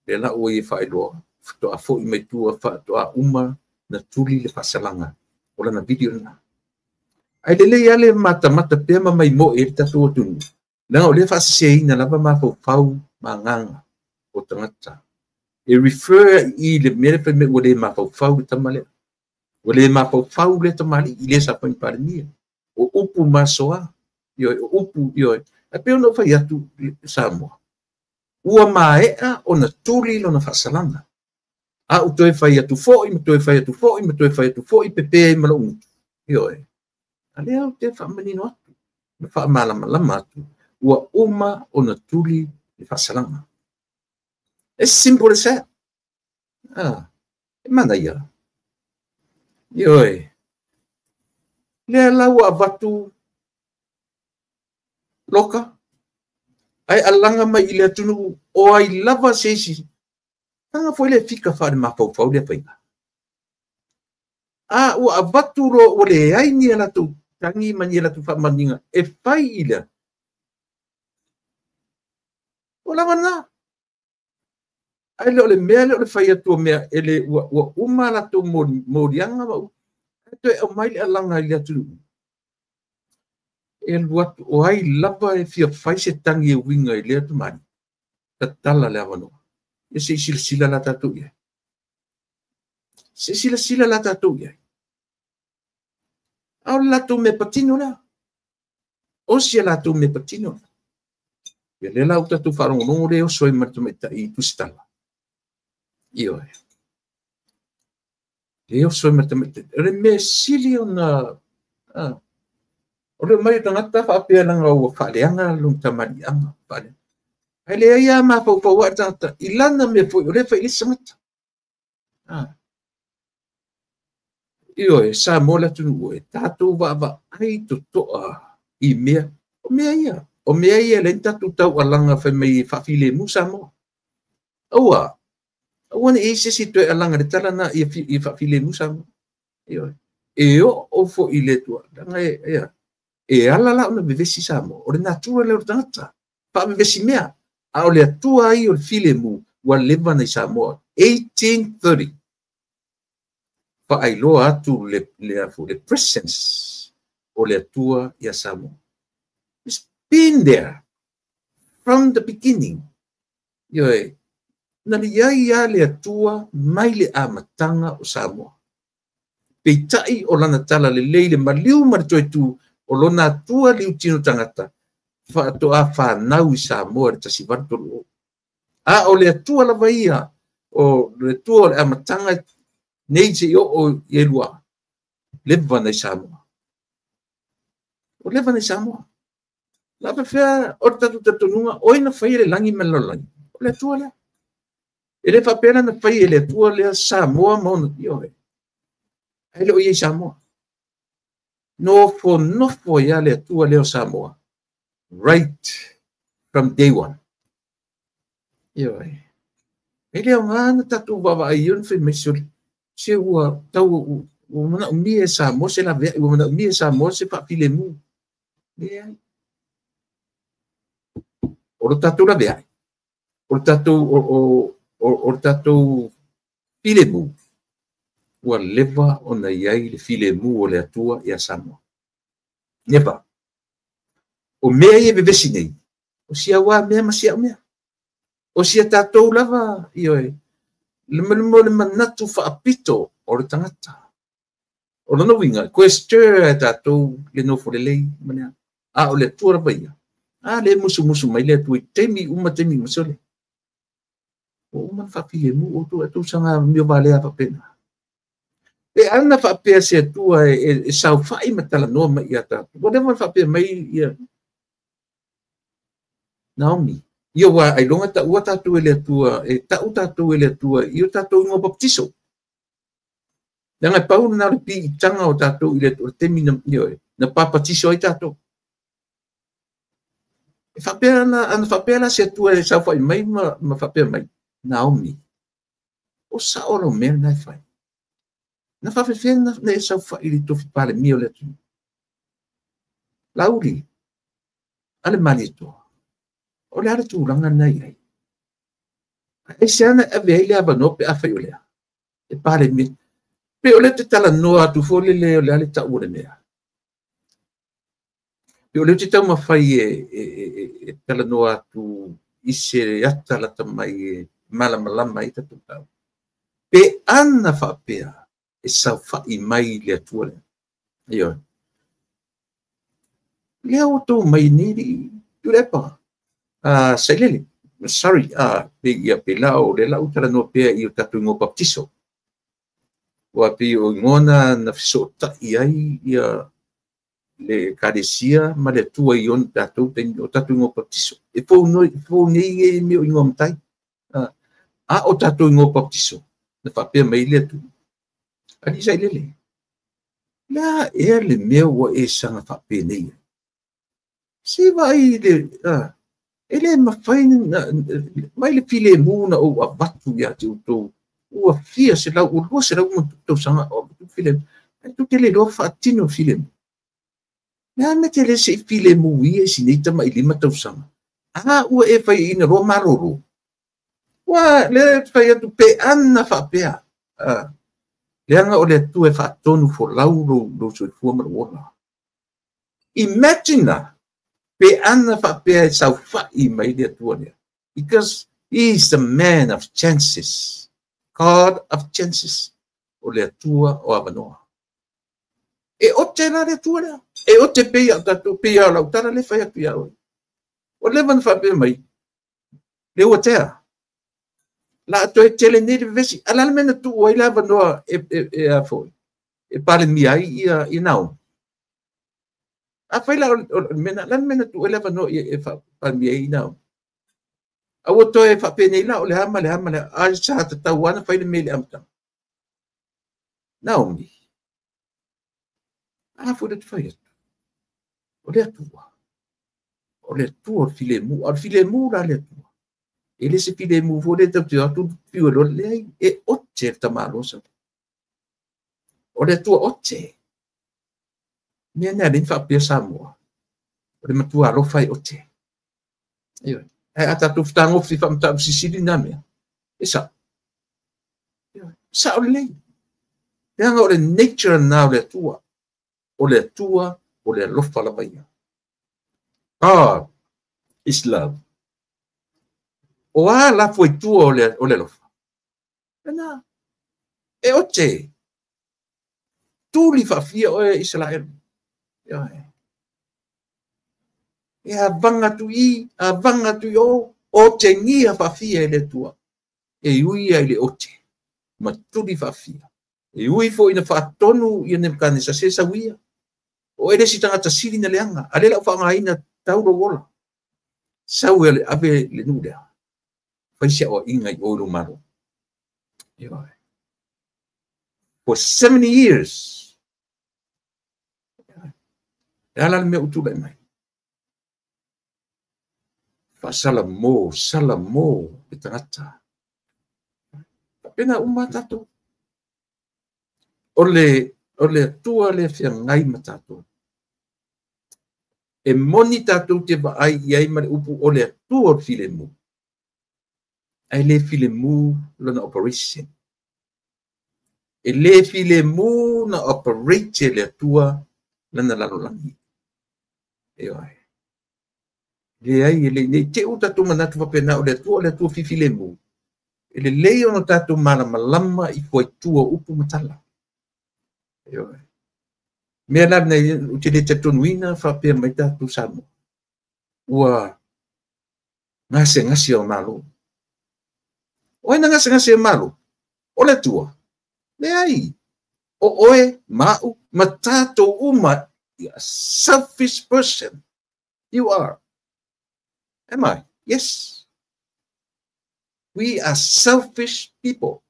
Speaker 1: lea la ua ia faailoa, faatoa foi mai tua, faatoa uma na tuli le faasalaga o lana video lena. Ae lelei lava le matamata pea ma maimoe le tatou atunuu, leaga o lea faaseseina lava mafaufau ma agaga o tagata. E refer i le mea le fai mai ua le mafaufau le tama lea. Ua le mafaufau le tamalii i le sa fai ma Palemia. O upu masoa, ioe, o upu, ioe. Ae pei ona ou fai atu Samoa, ua maea ona tuli lona faasalaga. A ou toe fai atu foi, ma toe fai atu foi, ma toe fai atu foi, pepe ai ma lou gutu. Ioe. A lea ou te faamanino atu, ma faamalamalama atu, ua uma ona tuli le faasalaga. As simple as that. E manaia. Ioe. Lea la ua avatu loka, ae alaga mai i le atunuu o ai lava se isi. Tanga foi le fika faale mafaufau lea faiga. A ua avatu loa ua leai ni a latou tagi ma ni a latou faamaoniga e fai i lea. O lava lena. Ae le o le mea lea o le fai atu o mea e le ua uma latou moliaga ma ae toe aumai le alaga i le atunuu. E alu atu o ai lava e fia fai se tagi e uiga i lea tamalii. Tatala le avanoa. Ia se i silasila la tatou i ai. Se i silasila la tatou i ai. A o le latou mea patino lea. O si a latou mea patino lea. Ia lea la ua tatou faalogologo lea e oso ai ma le tamaitai i Tusitala. Ioe. E oso ai ma le tamaitai. O le mea sili ona o le mai o tagata faapea laga ua faaleaga lona tamaliiaga. Ae leai lava mafaufau lava le tagata i lana mea foi o lea e fai i le isi tagata. Ioe, Samoa le atunuu e tatou vaavaai totoa i mea, o mea ia. O mea ia le tatou taualaga fai mai e faafilemu Samoa. Aua, aua ne i se isi toe alaga le tala na ia faafilemu Samoa. Ioe, e oo foi i le Atua. Leaga e ala la ona vevesi Samoa, o le natura lea o le tagata, faavevesi mea. A o le Atua ai o le filemu, ua leva na i Samoa. 1830, faailoa atu le presence o le Atua ia Samoa. It's been there from the beginning. Ioe, na liai ia le Atua mai le amataga o Samoa. Peitai o lana tala lelei le maliu ma le toetu o lona Atua liutino tagata faatoa fanau i Samoa le 1830. A o le Atua lava ia, o le Atua o le amataga nei se i oo i elua, leva na i Samoa. O leva na i Samoa. La faapefea o le tatou talitonuga, oi na fai e le lagi ma le lalolagi. O le Atua lea. E le faapea na fai e le Atua lea Samoa ma ona ioe. Ae le o ia i Samoa. Nofo nofo ia le Atua lea o Samoa. Right from day one. Ioe. E le aoga na tatou vaavaai i ona fai mai se ua tau ua manaomia e Samoa se laveai, ua manaomia e Samoa se faafilemu. Leai. O le tatou laveai, o le tatou o le tatou filemu, ua leva ona i ai le filemu o le Atua ia Samoa. Nepa, o mea ia vevesi nei, o si aua mea ma si au mea. O si a tatou lava, ioe, le mo le manatu faapito o le tagata. O lona uiga, koe stir e tatou le nofo lelei ma lea. A o le Atua lava ia. A le musumusu mai le Atua i taimi uma sole. O uma na faafilemu o tou tausaga mio valea faapena. E ana faapea se Atua e saofai ma talanoa mai ia tatou. Ua leva na faapea mai ia Naomi. Ia ua ailoga taua tatou e le Atua, e tau tatou e le Atua, i o tatou ingoa baptiso. Leaga e pau lena o le piitaga o tatou i le Atua, o le taimi na papatiso ai tatou. E faapea ana faapea la se Atua e saofai mai ma faapea mai, Naomi, o sao lau mea lena e fai. Na faafefea na e saofai i le tofi palemia o le atunuu. Lauli, a le Malietoa, o le a le tulaga lena i ai. E se ana ave ai le avanoa pe afai o lea. E palemia. Pe o le te talanoa atu foi lele o le a le tau o le mea. Pe o le te taumafai e talanoa atu i se ata lata mai e malamalama ai tatou tau. Pe ana faapea e saofai mai le Atua lea. Ioe. Lea ua tou mai nei li Tuilaepa. Sailele. Sorry, pe ia pe la o le lau talanoa pea i o tatou ingoa baptiso. Ua pe o ingoa na fesootai ai ia le ekalesia ma le Atua i ona tatou taimi o tatou ingoa baptiso. E fou nei e mea o ingoa matai. A o tatou ingoa baptiso, na faapea mai le Atua. Ali Sailele, la ea le mea ua e saga faapenei. Se vai le e le mafai mai le filemu na ou avatu ia te outou. Ua fia se lau, ua lua se lau ma tausaga o avatu filemu. Ai tu te le loa faatino filemu. Mea me te le se i filemu ia i sinei tama i 5 tausaga. A ua e fai ina loa malolo. Ua le fai atu pe ana faapea. Leaga o le Atua e faatonu folau lou soifua ma lou ola. Imagine pe ana faapea e saofai mai le Atua lea. Because he is the man of chances. God of chances. O le Atua o avanoa. E ote la le Atua lea. E ote pe ia tatou, pe ia lau tala le fai atu ia oe. O leva na faapea mai, le ua tea. La toe tele nei le vevesi. A la le mea na tuu ai le avanoa e a foi. E palemia ai ia Naomi. A fai la o le mea na, la le mea na tuu ai le avanoa e palemia ai Naomi. A ua toe faapenei la o le a ma le a ma le a. A sa tatau ana fai le mea i le amataga. Naomi, a foi le fai atu. O le Atua. O le Atua o le filemu. A o le filemu la le Atua. E le se filemu foi le tau te atu fiu e loa leai. E ote le tamaloa sa. O le Atua ote. Mea nea le faapea Samoa. O le matua alofa e ote. Ioe. Ae a tatou fetagofi faamataupu sisili na mea. E sao. Ioe. Sao lelei. Leaga o le nature na o le Atua. O le Atua, o le alofa lava ia. God is love. O a la fuaitua o le alofa. Lena. E ote. Tuli faafia oe Israel. Ioe. E avaga atu i, avaga atu i o, o te gia faafia e le Atua. E ui ia i le ote. Ma tuli faafia. E ui foi ina faatonu ia Nebukanesa se sauia. O e le isi tagata sili na leaga. A le lau faaaogaina tau lou ola. Sau e le ave le nuu lea. Fai se aoaiga i o i lou malo. Ioe. For 70 years. E ala le mea ua tulai mai. Faasalamo, salamo le tagata. Faapena uma tatou. O le Atua le feagai ma tatou. E moni tatou te vaai i ai ma le upu o le Atua o le filemu. Ae le filemu lona operation. E le filemu na operate le Atua lana lalolagi. Ioe. Leai, e le nei te u tatou manatu faapena o le Atua fifilemu. E lelei ona tatou malamalama i fuaitua o upu ma tala. Ioe. Mea la nei ou te le talitonuina faapea mai tatou Samoa. Ua gasegase o Malo. O ai na gasegase o Malo? O le Atua. Leai. O oe, ma'u, ma tatou uma. A selfish person. You are. Am I? Yes. We are selfish people.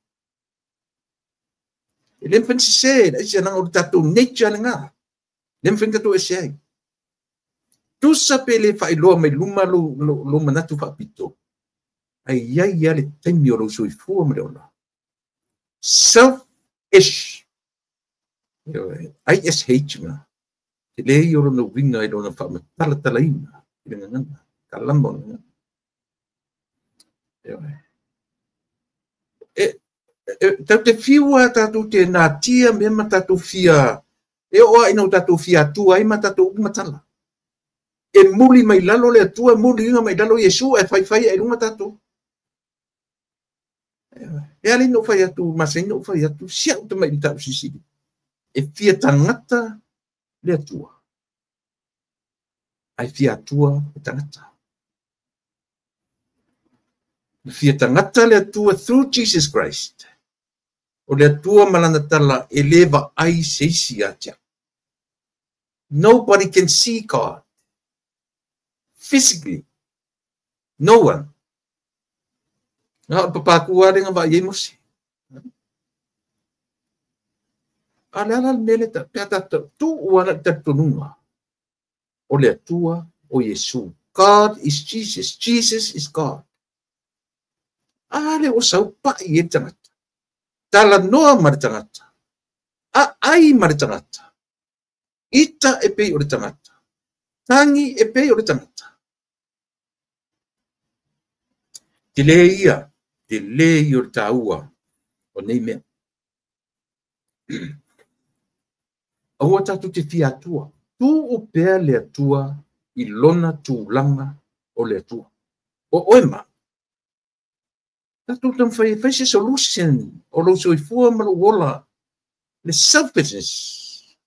Speaker 1: E le mafai sese, e se nanga o le tatou nature lena. Le mafai tatou ese ai. Tusa pe le faailoa mai luma lo manatu faapito. Ai iai ia le taimi o lou soifua ma le ola. Selfish. ISH ma. Te le i o lona uiga i lona faamatalatalaina i le gagana. Kalama o le gagana. Ioe. E tau te fiu a tatou te natia mea ma tatou fia, e oo a ina o tatou fia atua ai ma tatou upu ma tala. E muli mai lalo le Atua, muli iga mai lalo Iesu, e faifai ai luga tatou. E ala ina ou fai atu, masani ou fai atu, si au tamai mataupu silisili. E fia tagata le Atua. Ae fia Atua le tagata. Na fia tagata le Atua through Jesus Christ. O le Atua ma lana tala e le vaai se isi ia te au. Nobody can see God. Physically. No one. Na o le papakū lava lea na vaai ai Mose. A le ala le mea lea pe a tatou tuu ala i le talitonuga o le Atua o Iesu. God is Jesus. Jesus is God. A lea ua sau pai ai le tagata. Talanoa ma le tagata. Aai ma le tagata. Ita e pei o le tagata. Tagi e pei o le tagata. Te le ia, te le ia o le taua o nei mea. Aua tatou te fia Atua. Tuu pea le Atua i lona tulaga o le Atua. O oe ma. Tatou taumafai e fai se solution o lou soifua ma lou ola. Le selfishness.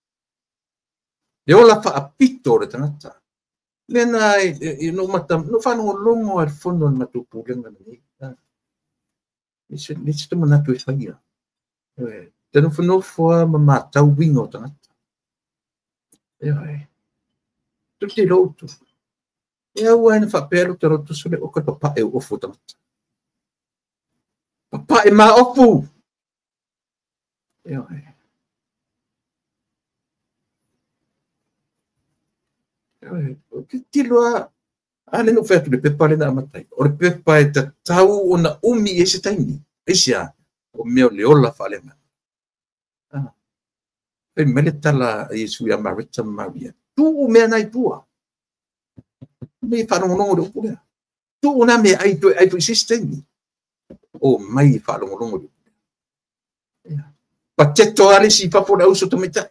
Speaker 1: Le ola faapito o le tagata. Lea na e no mata, no faalogologo a le fono o le matou pulega lenei. Le se manatu e faia. Te nofonofo a ma matau uiga o tagata. Ioe. Tu te loutu. E aua ina faapea lo te loto sole o ka papae o ofu o tagata. Papae ma ofu. Ioe. Tilotilo lava, a lea na ou fai atu i le pepa lea na amata ai. O le pepa e tatau ona umi i ai se taimi. Aisea? O mea o le ola faaleagaga. Fai mai le tala a Iesu ia Mareta ma Maria, tuu mea na i tua. Me i faalogologo i le upu lea. Tuu na mea ai toe ai foi i se isi taimi. O mai e faalogologo i le upu lea. Pateto lava le isi i fafo o le auso tamaitai.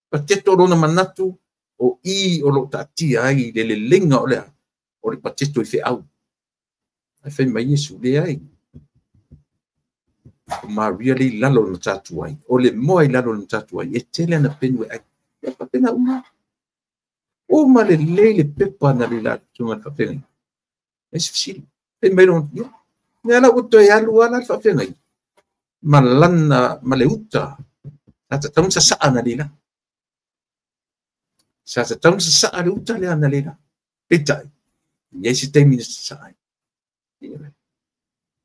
Speaker 1: Pateto lona manatu o i o lo o taatia ai le leleiga o le o le pateto i feau. Ae fai mai Iesu, leai. O Maria le i lalo o le matatuai, o le moa i lalo o le matatuai, e tele ana penu e ai. E faapena uma. Uma lelei le pepa na le la susuga i le faafeagaiga. E se fesili. Fai mai lona, ia, lea la ua toe alu lava la le faafeagaiga ma lana, ma le uta, sa tatau ona sasaa na leila. Sa tatau ona sasaa le uta lea na leila. Peitai, e i ai se taimi na sasaa ai.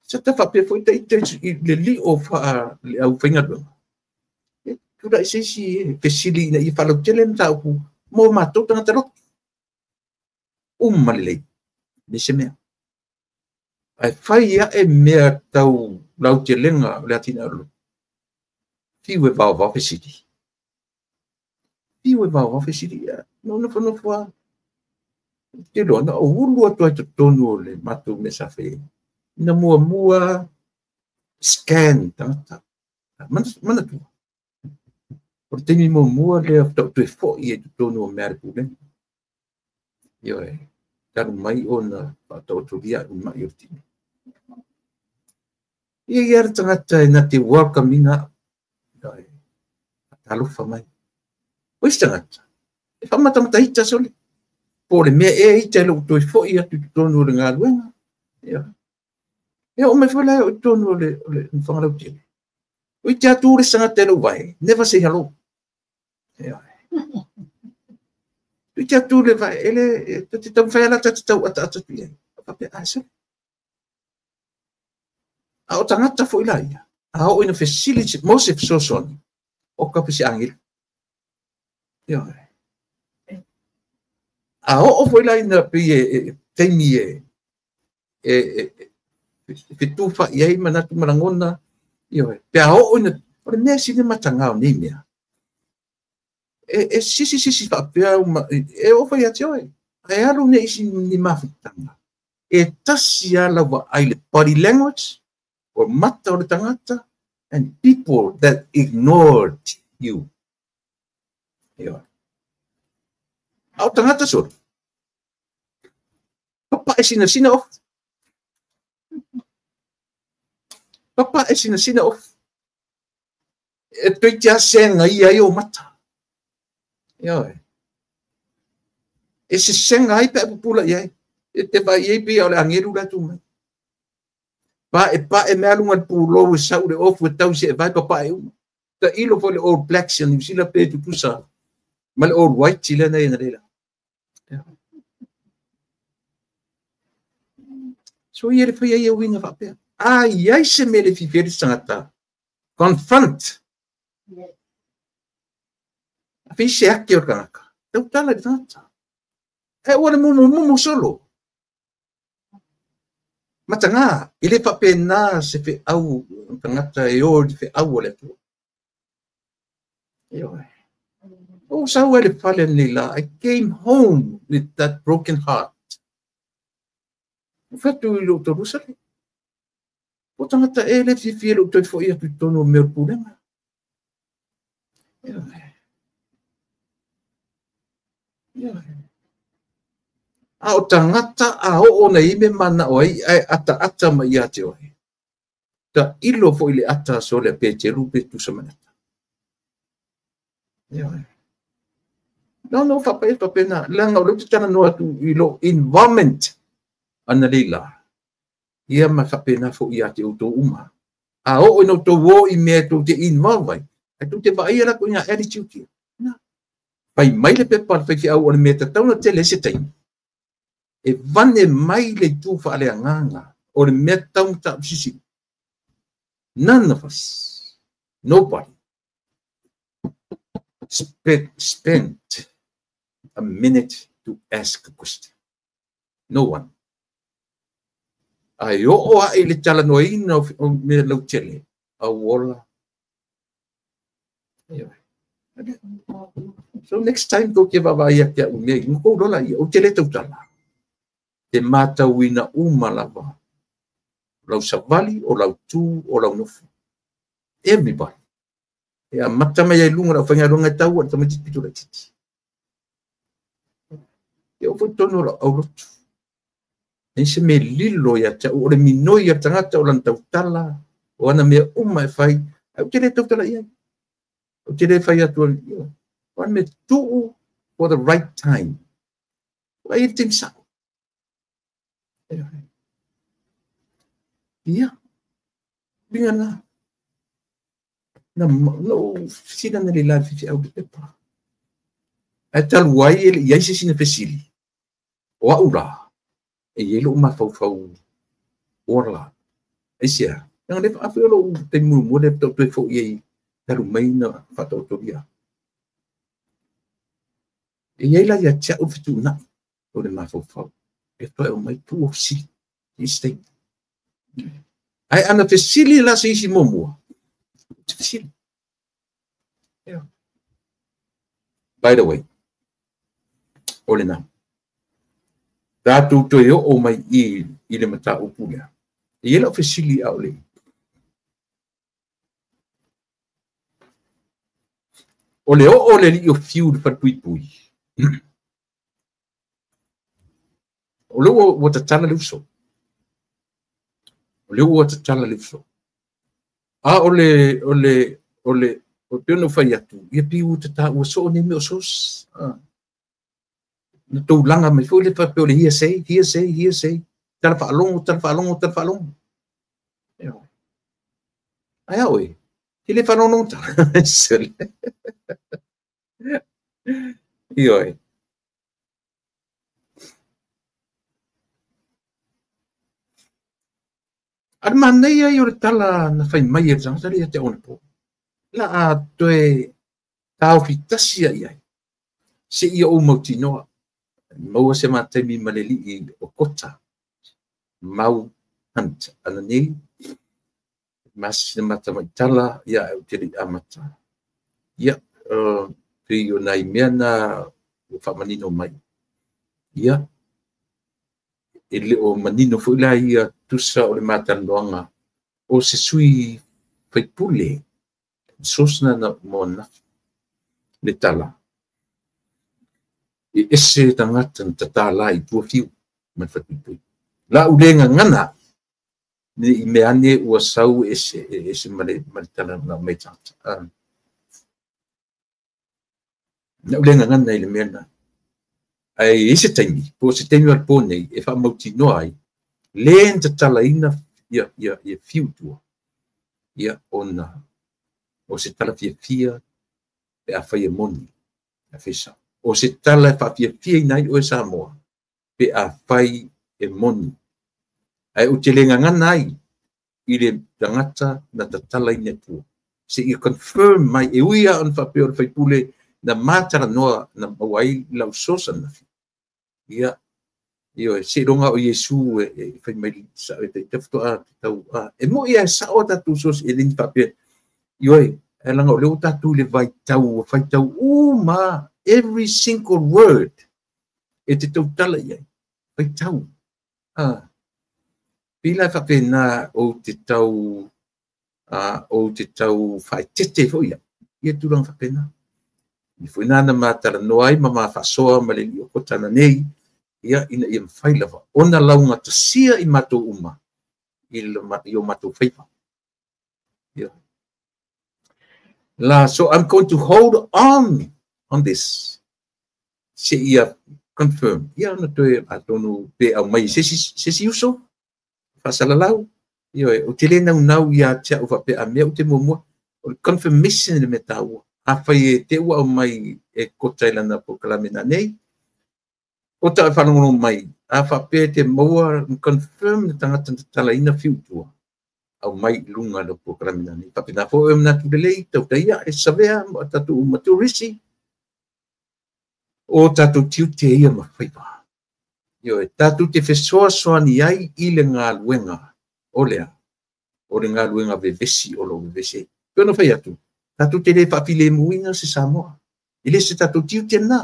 Speaker 1: Sa ta faapea foi ta ita i le lio faa le aufaigaluega. E tulai se isi e fesili ina ia faalautele le mataupu mo matou tagata lotu. Uma lelei, leai se mea. Ae fai ae mea tau lautelega o le atinae o le lotu, fiu e vaovao fesili. Fiu e vaovao fesili. Na ou nofonofo lava. Ou te iloa, na ou ulu atu ai i totonu o le matou mea sa fai ai. Na muamua scan tagata. Manatua, o le taimi muamua lea faatoa ou toe foi ai i totonu o mea a le Pulega. Ioe, talu mai ona faataotolia au i mai o le tino. E i ai lava le tagata e na te welcome ina au. Ioe, faatalofa mai. O isi tagata, e faamatamata ita sole. Po o le mea ea ita e lou toe foi atu i totonu o le galuega. Ioe. E oo mai foi la i totonu o le nofoaga lautele. O ite atu le isi tagata e lou vae, never say hello. Ioe. O ite atu le vae, e le, e te taumafai lava ta te tau ataata atu i ai. Faapea, a sole. A o tagata foi la ia, a oo ina fesili mo se fesoasoani, o ka se agelu. Ioe. A oo foi la ina pei e taimi e fetufaai ai manatu ma lagona, ioe, pe a oo ina, o le mea sili mataga o nei mea, e sisi sisi faapea, e oo foi ia te oe, ae alu nei isi ni mafutaga, e tasi lava lau vaai le body language, o mata o le tagata, and people that ignored you. Ioe. A o tagata solo, papae sinasina ofu. Papae sinasina ofu. E toeitiiti lava sega ia ai o mata. Ioe. E sesega ai pe a pupula i ai. E te vaai ai pei o le agelu la tu mai. Pae pae mea luga le pulou e sau le ofu e tau se e vai papae uma. Ta ilo foi le All Blacks ia New Zealand pe tutusa ma le All White lea na ia na leila. So ia le fai ai uiga faapea. A i ai se mea le fiafia ai le tagata, confront. A fai se ake o le tagata, tautala i le tagata. E ua le mumumumu solo. Mataga, e le faapena se feau tagata e o i le feau o le Atua. Ioe. O sau ai le fale nei la, I came home with that broken heart. O fai atu i lou toelusa le. O tagata e le fiafia i lou toe foi atu i totonu o mea o le pulega. Ioe. Ioe. A o tagata a oo ona i ai mea manao ai, ae ataata mai ia te oe. Ta ilo foi le ata sole a Peteru pe tusa ma le ata. Ioe. No, no, faapea faapena. Leaga o lea ou te talanoa atu i lou involvement ana leila. Ia ma faapena foi ia te outou uma. A oo ina outou o i mea tou te involve ai, ai tou te vaaia la ituaiga attitude ia. Na. Fai mai le pepa a le faifeau o le mea tatau ona tele ai se taimi. E vane mai le itu faaleagaga o le mea tatau ona tausisi. None of us, nobody, spent a minute to ask a question. No one. Ae oo ae i le talanoaina o mea lautele, auola. So next time tou te vaavaai ia te au i mea ia, ona tou iloa laia, ou te le tautala. Te matauina uma lava lau savali, o lau tu, o lau nofo. Everybody. E amata mai ai i luga o le aufaigaluega e tau i le tamaitiiti pito laitiiti. E oo foi i totonu o lau aulotu. E leai se mea e lilo ia te au, o le minoi a le tagata, o lana tautala, o ana mea uma e fai, ae ou te le tautala i ai. Ou te le fai atu, o ana mea tuu for the right time. Ua i ai le taimi sao. Ia, uiga na. Na ou fesili analeila i le faifeau i le pepa. Ae talu ai e le i i ai se isi na fesili, o au la, e i ai lou mafaufau ola. Aisea? Leaga lea afai o lou taimi muamua lea faatoa ou toe foi ai talu mai na faataotolia. E i ai la ia te au le fetuunai o le mafaufau. E toe aumai tuu o fesili i isi taimi. Ae ana fesili la se isi muamua, ou te fesili. Yeah. By the way, o lena. Tatou toe oo mai i i le mataupu lea. E i ai lau fesili a o le O le oo o le alii o Fiu i le falepuipui, o lea ua tatala le uso. O lea ua tatala le uso. A o le, o le, o le, o pei ona ou fai atu, ia pei ua tata, ua soo nei mea o source. Na tulaga mai foi le faapea o le hearsay, hearsay, hearsay, tala faalogo, tala faalogo, tala faalogo. Ae a oe, e le faalogologo tala. Ioe. A le manaia ia o le tala na fai mai e le tagata lea ia te au anapo. La a toe taofi tasi lava i ai, seia ou mautinoa, maua se ma taimi ma le alii o Kota, Mau Hunt ananei, ma sina ma tamaitala, ia ae ou te le i amata. Ia, pei o nai mea na ua faamanino mai. Ia, e le o manino foi la ia tusa o le matalanoaga o se sui faipule source na mo ananafi le tala e ese tagata na tatala i tua fiu ma le falepuipui. La u le gagana ne i mea ane ua sau e ese, e ese ma le, ma le tala na aumai tagata. Na u le gagana i le mea lena. Ae i ai se taimi, po o se taimi o le po nei e faamautinoa ai le na tatalaina ia, ia, ia fiu i tua, ia ona o se tala fiafia pe afai e moni, pe afai e sao. O se tala e faafiafiaina ai oe Samoa pe afai e moni. Ae ou te le gagana ai i le tagata na tatalaina i tua. Seia confirm mai, e ui lava ona faapea o le faipule na ma talanoa na maua ai lau source ananafi. Ia, ioe, seiloga o Iesu e fai mai sao e taita faatoa tatau a. E moi lava e sao a tatou source e le ni faapea. Ioe, ae leaga o lea ua tatou i le vaitau ua faitau uma lava, every single word e te tautala i ai, faitau. A, pei la e faapena ou te tau, a, ou te tau faaeteete foi au ia tulaga faapena. Ia foi na na ma talanoa ai ma ma faasoa ma le alii o Kota ananei, ia, ina ia mafai lava ona laugatasia i matou uma i, i o matou faiva. Ia. La, so I'm going to hold on this seia confirm. Ia ona toe atonu pe aumai i se isi uso faasalalau. Ioe, ou te le naunau ia te au faapea a mea ou te muamua. O le confirmation le mea taua. Afai e te ua aumai e Kota i lana polokalame nanei, Kota e faalogologo mai, a faapea e te maua confirm le tagata na tatalaina fiu i tua, aumai i luga o le polokalame nanei. Faapena foi oe manatu lelei, tautaia e savea ma tatou uma turisi. O tātou tiute ia ma faiva. Ioe, tātou te fesoasoani ai i le galuega o lea, o le galuega vevesi o lo vevesi. Pe ona fai atu, tātou te le faafilemuina se Samoa. E le se tātou tiute nā.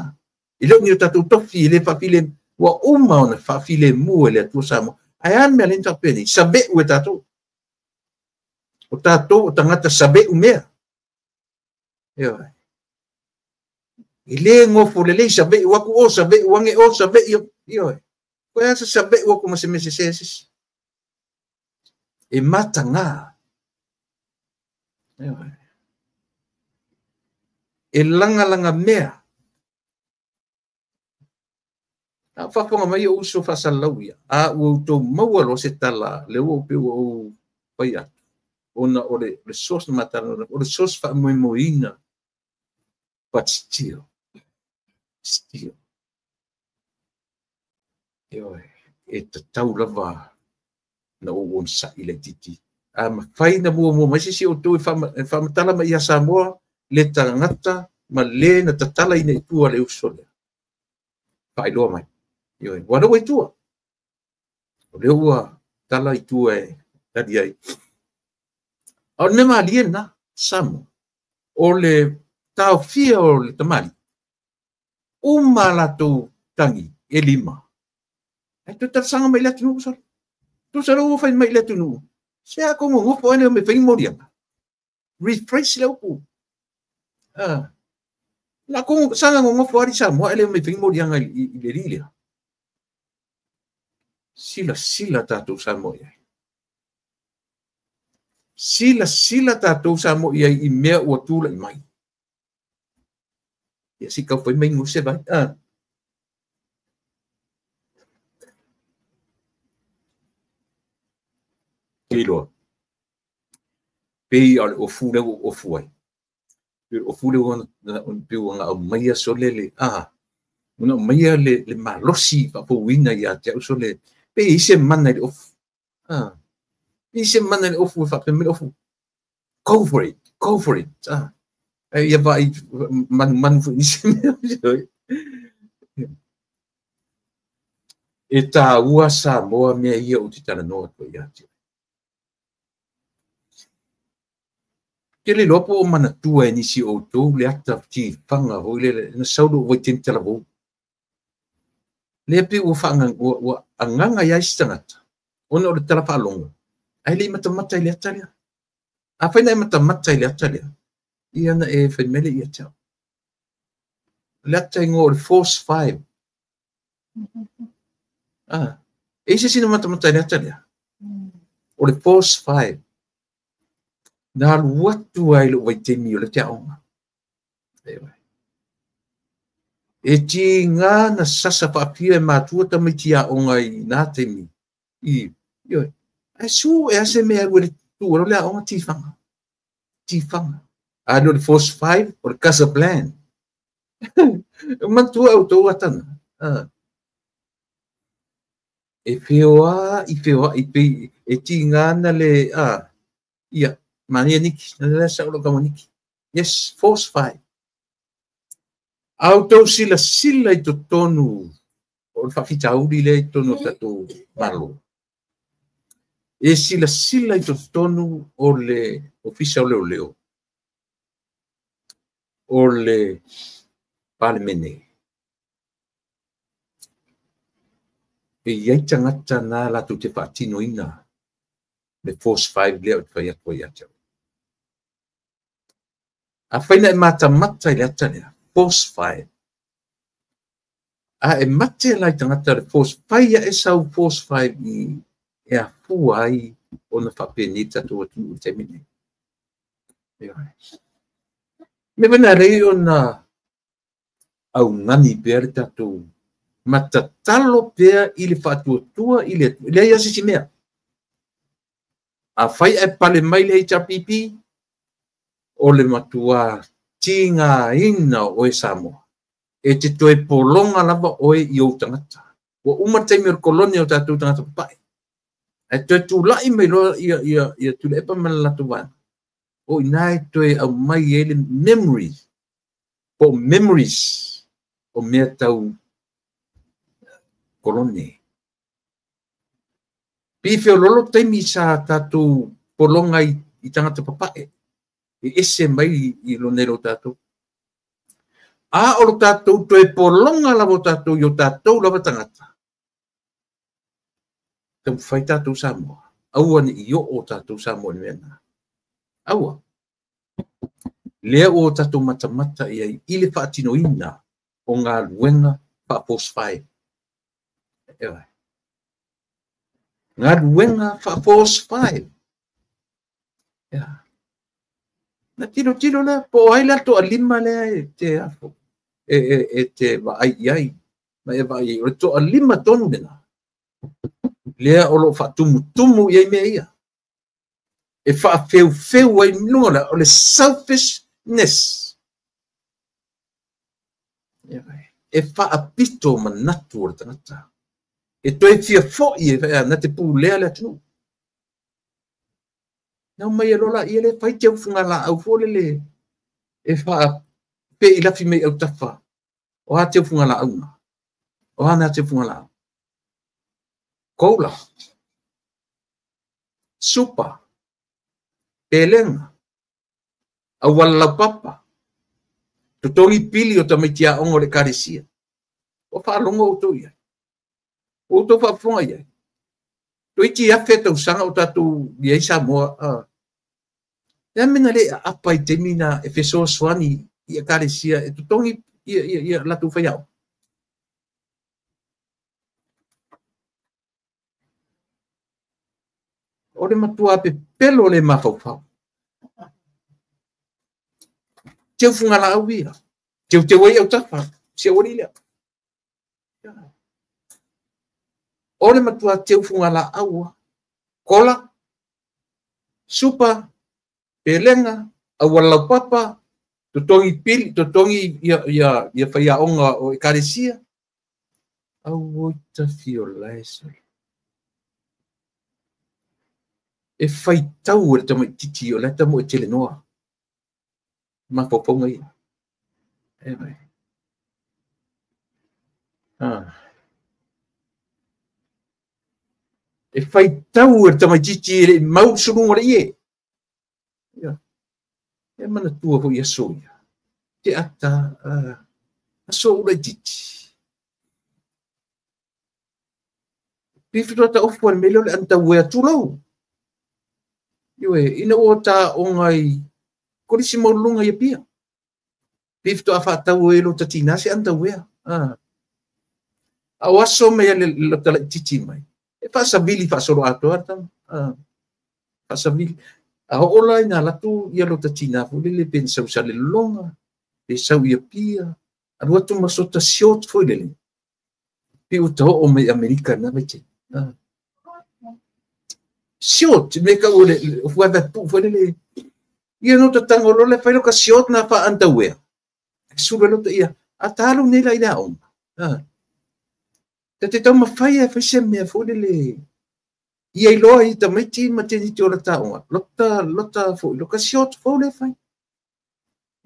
Speaker 1: E le o ni o tātou tofi, e le faafilemu. Ua uma ona faafilemu e le Atua Samoa. Ae a le mea lea na faapea nei, save'u e tātou. O tātou o tagata save'u mea. Ioe. E le gofo lelei save'u aku o, save'u age o, save'i. Ioe. Koe a se save'u aku ma se mea sesē se isi. E matagā. Ioe. E lagalaga mea. A faafofoga mai ou uso faasalalau ia, a ua outou maua loa se tala, lea ua ou pei ua ou fai atu, ona o le source na matalanoa, o le source faamoemoeina, but still, still, ioe, e tatau lava na ou onosai laitiiti. A mafai na muamua mai se isi o outou e faamatala mai ia Samoa le tagata ma le na tatala ina i tua le uso lea. Faailoa mai. Ioe, ua lea ua i tua. O lea ua tala i tua e tali ai. A o le mea malie lena, Samoa, o le taofia o le tamalii, uma a latou tagi e 5. Ae toe talosaga mai i le atunuu solo. Tusa lea ua fai mai i le atunuu, se a kou gogofo ai lea mai fai moliaga. Rephrase le upu. La kou saga gogofo ali Samoa e le mai fai moliaga i le alii lea. Sila sila tātou Samoa i ai. Sila sila tātou Samoa i ai i mea ua tula'i mai. Ia si kau fai mai nguse vai. Te iloa. Pei o le ofu lea ua ofu ai. Pei o le ofu lea ua pei ua na aumaia sole le ua na aumaia le malosi faafouina ia te au sole. Pei e i se mana i le ofu. Pei i se mana i le ofu e faapea mai le ofu. Go for it, go for it. Ai ia vaai manumanu foi nisi mea. E tāua Samoa mea ia ou te talanoa atu ai ia te. Ke le iloa po o manatua e nisi o outou le ata tifaga foi lele na sau lou vaitaimi talavou. Lea pei ua ua agaga i ai se tagata ona o le tala faalogo ae le i matamata i le ata lea. Afai na e matamata i le ata lea, ia na e fai mai lea ia te au. Le ata igoa o le Force 5. E i se isi na matamata i le ata lea. O le Force 5. Na alu atu ai lou vaitaimi o le te aoga. E tiga na sasa faafia e matua tamaiti aoga i nā taimi. Ioe. Ae su e ase mea alu e le tu alo le aoga tifaga. Tifaga. A le o le Force 5 o le Casablanca. Manatua outou atana. E feoa i pei e tiga ana le ia manaia Niki. Na lea sa o lou tama Niki. Yes, Force 5. A outou silasila i totonu o le faafitauli lea i totonu o tatou Malo. E silasila i totonu o le Ofisa o Leoleo, o le Palemene. E i ai tagata na latou te faatinoina le Force 5 lea ou te fai atu ai ia te au. Afai na e matamata i le ata lea, Force 5. A e mate la i tagata le Force, fai ae sau Force 5 i e afua ai ona faapenei tatou atunuu i le taimi nei. Me mea lei ona augani pea le tatou ma tatalo pea i le faatuatua i le Atua. E leai lava se isi mea. Afai ae pale mai le HRPP, o le matua tigaina o oe Samoa. E te toe pologa lava oe i ou tagata. Ua uma le taimi o le kolone o tatou tagata papae. Ae toe tula'i mai loa ia Tuilaepa ma le latou vaega. O i ina e toe aumai ai le memory, po o memories. O mea tau kolone. Pi feololo taimi sa tātou polonga i tangata papae. E ese mai i lo nei lo tātou. A o lo tātou toe polonga lava o tātou i o tātou lava tangata. Tau whai tātou Samoa. Aua ni i o tātou Samoa ni mea. Aua. Lea o tātou matamata ia i le whaatinoina o ngā luenga whaafosfae. Ewa. Ngā luenga whaafosfae. Ea. Na tiro tiro lea, po ai la toa lima lea e te afo. E te vaai iai. Ma e vaai iai. O le toa lima tonu lena. Lea o lo whaatumutumu iai mea ia. E whaafeufeu ai lunga la, o le selfishness. E whaapito manatu o le tangata. E toe fia foi e whaea na te pūlea le atunu. Nau mai e lola ia le whai te ufunga la au fōle le e whaape i lafi mei au tawha. O ha te ufunga la au na. O ha na te ufunga la au. Koula. Supa. Pelenga. Au wala papa. Totongi pili o tamaitia ongo le karesia. O whaalongo o tō ia. O tō whaafonga ia. Toi ti afe tau sanga o tātou i Samoa. Ea mena le apa i te mina e fesoasoani i a karesia e totongi ia latu whaiao. O le matua pe pelo le mafaufau. Teu funga la au ia. Teu teu ai au tawha. Se ori lea. O le matua teu funga la au. Kola. Supa. Pelenga. Au walau papa. Totongi pili. Totongi ia whaiaonga o ekaresia. Au oi tawhio lae sole. E whaitau e le tamai titi o le tamo e tele noa. Mafaufauga ia. E mai. E whaitau e le tamai titi e le mau surunga le ie. Ia. E manatua fo ia so ia. Te ata aso ura i titi. Piwhito ata ofu ale mele o le anta wea tūlau. Iwe, ina o tā o ngai korisi maulunga ia pia. Piwhito a whaatau e lo tatina se anta wea. A o aso mea le lo titi mai. E whaasavili whaasoro atoa tama. Whaasavili. A ho ola ina latu ia lo tatina fulele pen sau sa le longa. Pe sau ia pia. A ruatu masota siot fulele. Pi o tau o mai Amerika na mai te. Siot, me ka o le fuava pu fulele. Ia no tatango lo le whailo ka siot na wha anta wea. Sura lo ia. A tālu nei la i lea oma. Te tau mawhai e whaise mea fulele. Ia i loa i tamaiti ma te niti o la tāonga. Lota fo, loka siot fo le whai.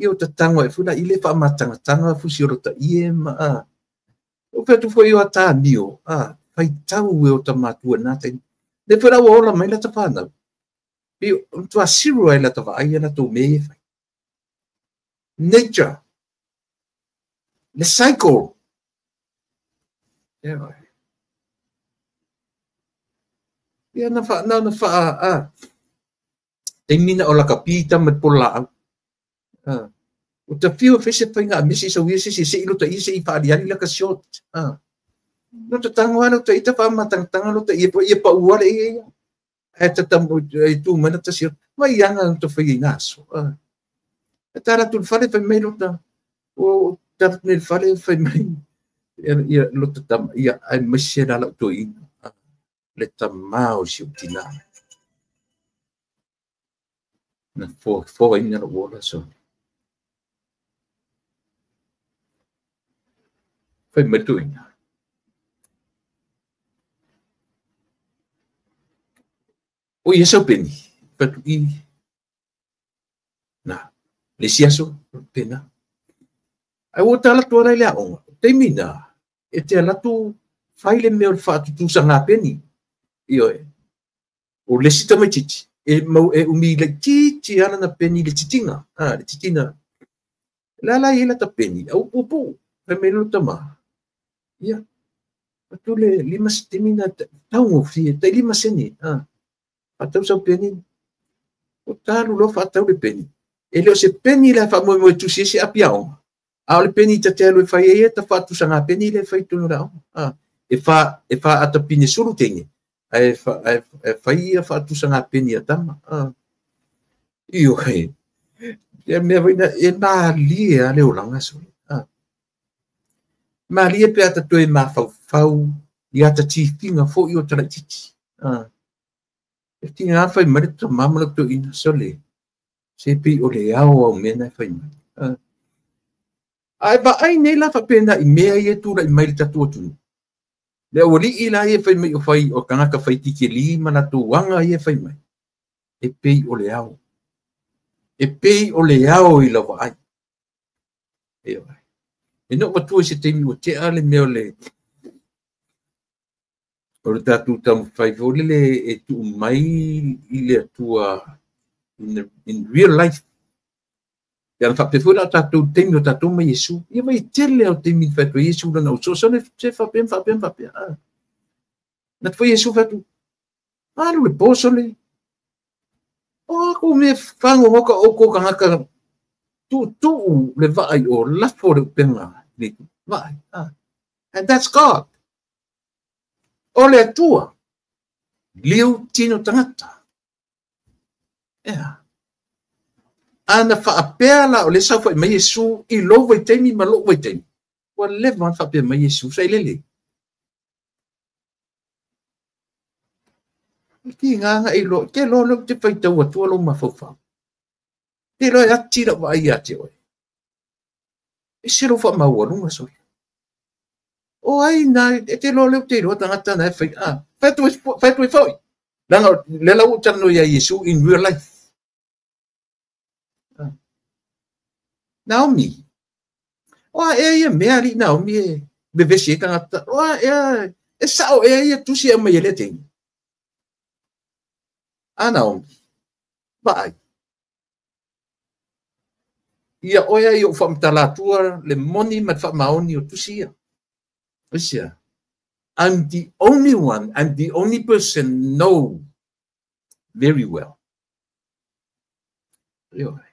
Speaker 1: Ia o tatango e fula i le wha matangatanga fusi o lota ie ma. O whetu fo i o tā mio. Whai tau e o tamatua nā te. Le whera o ola mai la ta whanau. Pi tua siru ai la ta whaai la tō me e whai. Nature. Le cycle. Ia vai. Ia na wha, na wha, Te mina o laka pita ma po la au. O te whio whese whainga a misi sa uia se se ilo ta ia se i whaariari laka siot. No te tango ala te ita wha matangtanga lo te ia pa uare ia ia. E te tamu e tū mana te siot. Mai anga no te whai i ngāso. E tāra tū whare whai mai lota. O tāra tū whare whai mai. Ia lota tama ia ai maise rā lau tō ina. Le tamau si o tina. Na fo ina lo wola so. Whai mai tō ina. O ia sau peni, patu i, nā, le si aso, pena. Ai o tāla tua rai lea onga, Taimi na, e te alu atu fai le mea o le faatutusaga peni. Ioe. O le isi tamaitiiti, e mau e umi laitiiti lava lana peni i le titina. A, le titina. O le a la e i ai lata peni, a ua puupuu. Fai mai lou tama, ia, avatu le 5 sitimi na taugofie, tai 5 sene. A, faatau sau peni. Ua ta alu loa faatau le peni. E le o se peni la e faamoemoe e tusi ai se api aoga, a o le peni ta te alu e fai ai ia ta faatusaga peni lea e fai i totonu o le aoga. A, e fa ata pine sulu teine, ae fai ia faatusaga peni a tama. A, ioe, ia mea foi na, e malie lava le olaga sole. A, malie pe a ta toe mafaufau i ata tifiga foi o talaititi. A, e tiga fai mai le tama ma le toeaina sole, se pei o le ao au mea na e fai mai. Ae vaai nei la faapena i mea ia e tulai mai i le tatou atunuu. Le aualii la ia e fai mai o fai o tagata fai tikeli ma latou aga ia e fai mai, e pei o le ao. E pei o le ao i lau vaai. E na ou avatua i se taimi ua tea le mea o le o le tatou taumafai foi lele e tuu mai i le Atua in real life. Pe ana faapea foi la o tatou taimi o tatou ma Iesu. Ia vai e tele o taimi fai atu ai Iesu lana uso, sole se faapea ma faapea ma faapea. Ah. Na te foi Iesu fai atu, alu le po sole. O aku me whangongoka o ko kangaka tuutuu le vaai o lafo le upenga le vaai. Ah. And that's God. O le Atua, liu tino tagata. Ea. Ana faapea la o le saofai mai Iesu i lou vaitaimi ma lou vaitaimi, ua leva ona faapea mai Iesu, sailele. E tiga na e iloa, te iloa lea ou te faitau atua lou mafaufau. Te iloa e ati lau vaai ia te oe. Ese lou faamaualuga sole. O ai na, e te iloa lea ou te iloa tagata na e fai, ah, fai atu ai foi. Leaga lea la ua ou talanoa ia Iesu in real life. Ah. Naomi, o a ea ia mea alii Naomi e vevesi ai tagata, o a ea, e sao ea ia tusi e aumai e lea teine. A Naomi, vaai. Ia oe ai ou faamatala atua le moni ma le faamaoni o tusi ia. Aisea? I'm the only one, I'm the only person know very well. Ioe.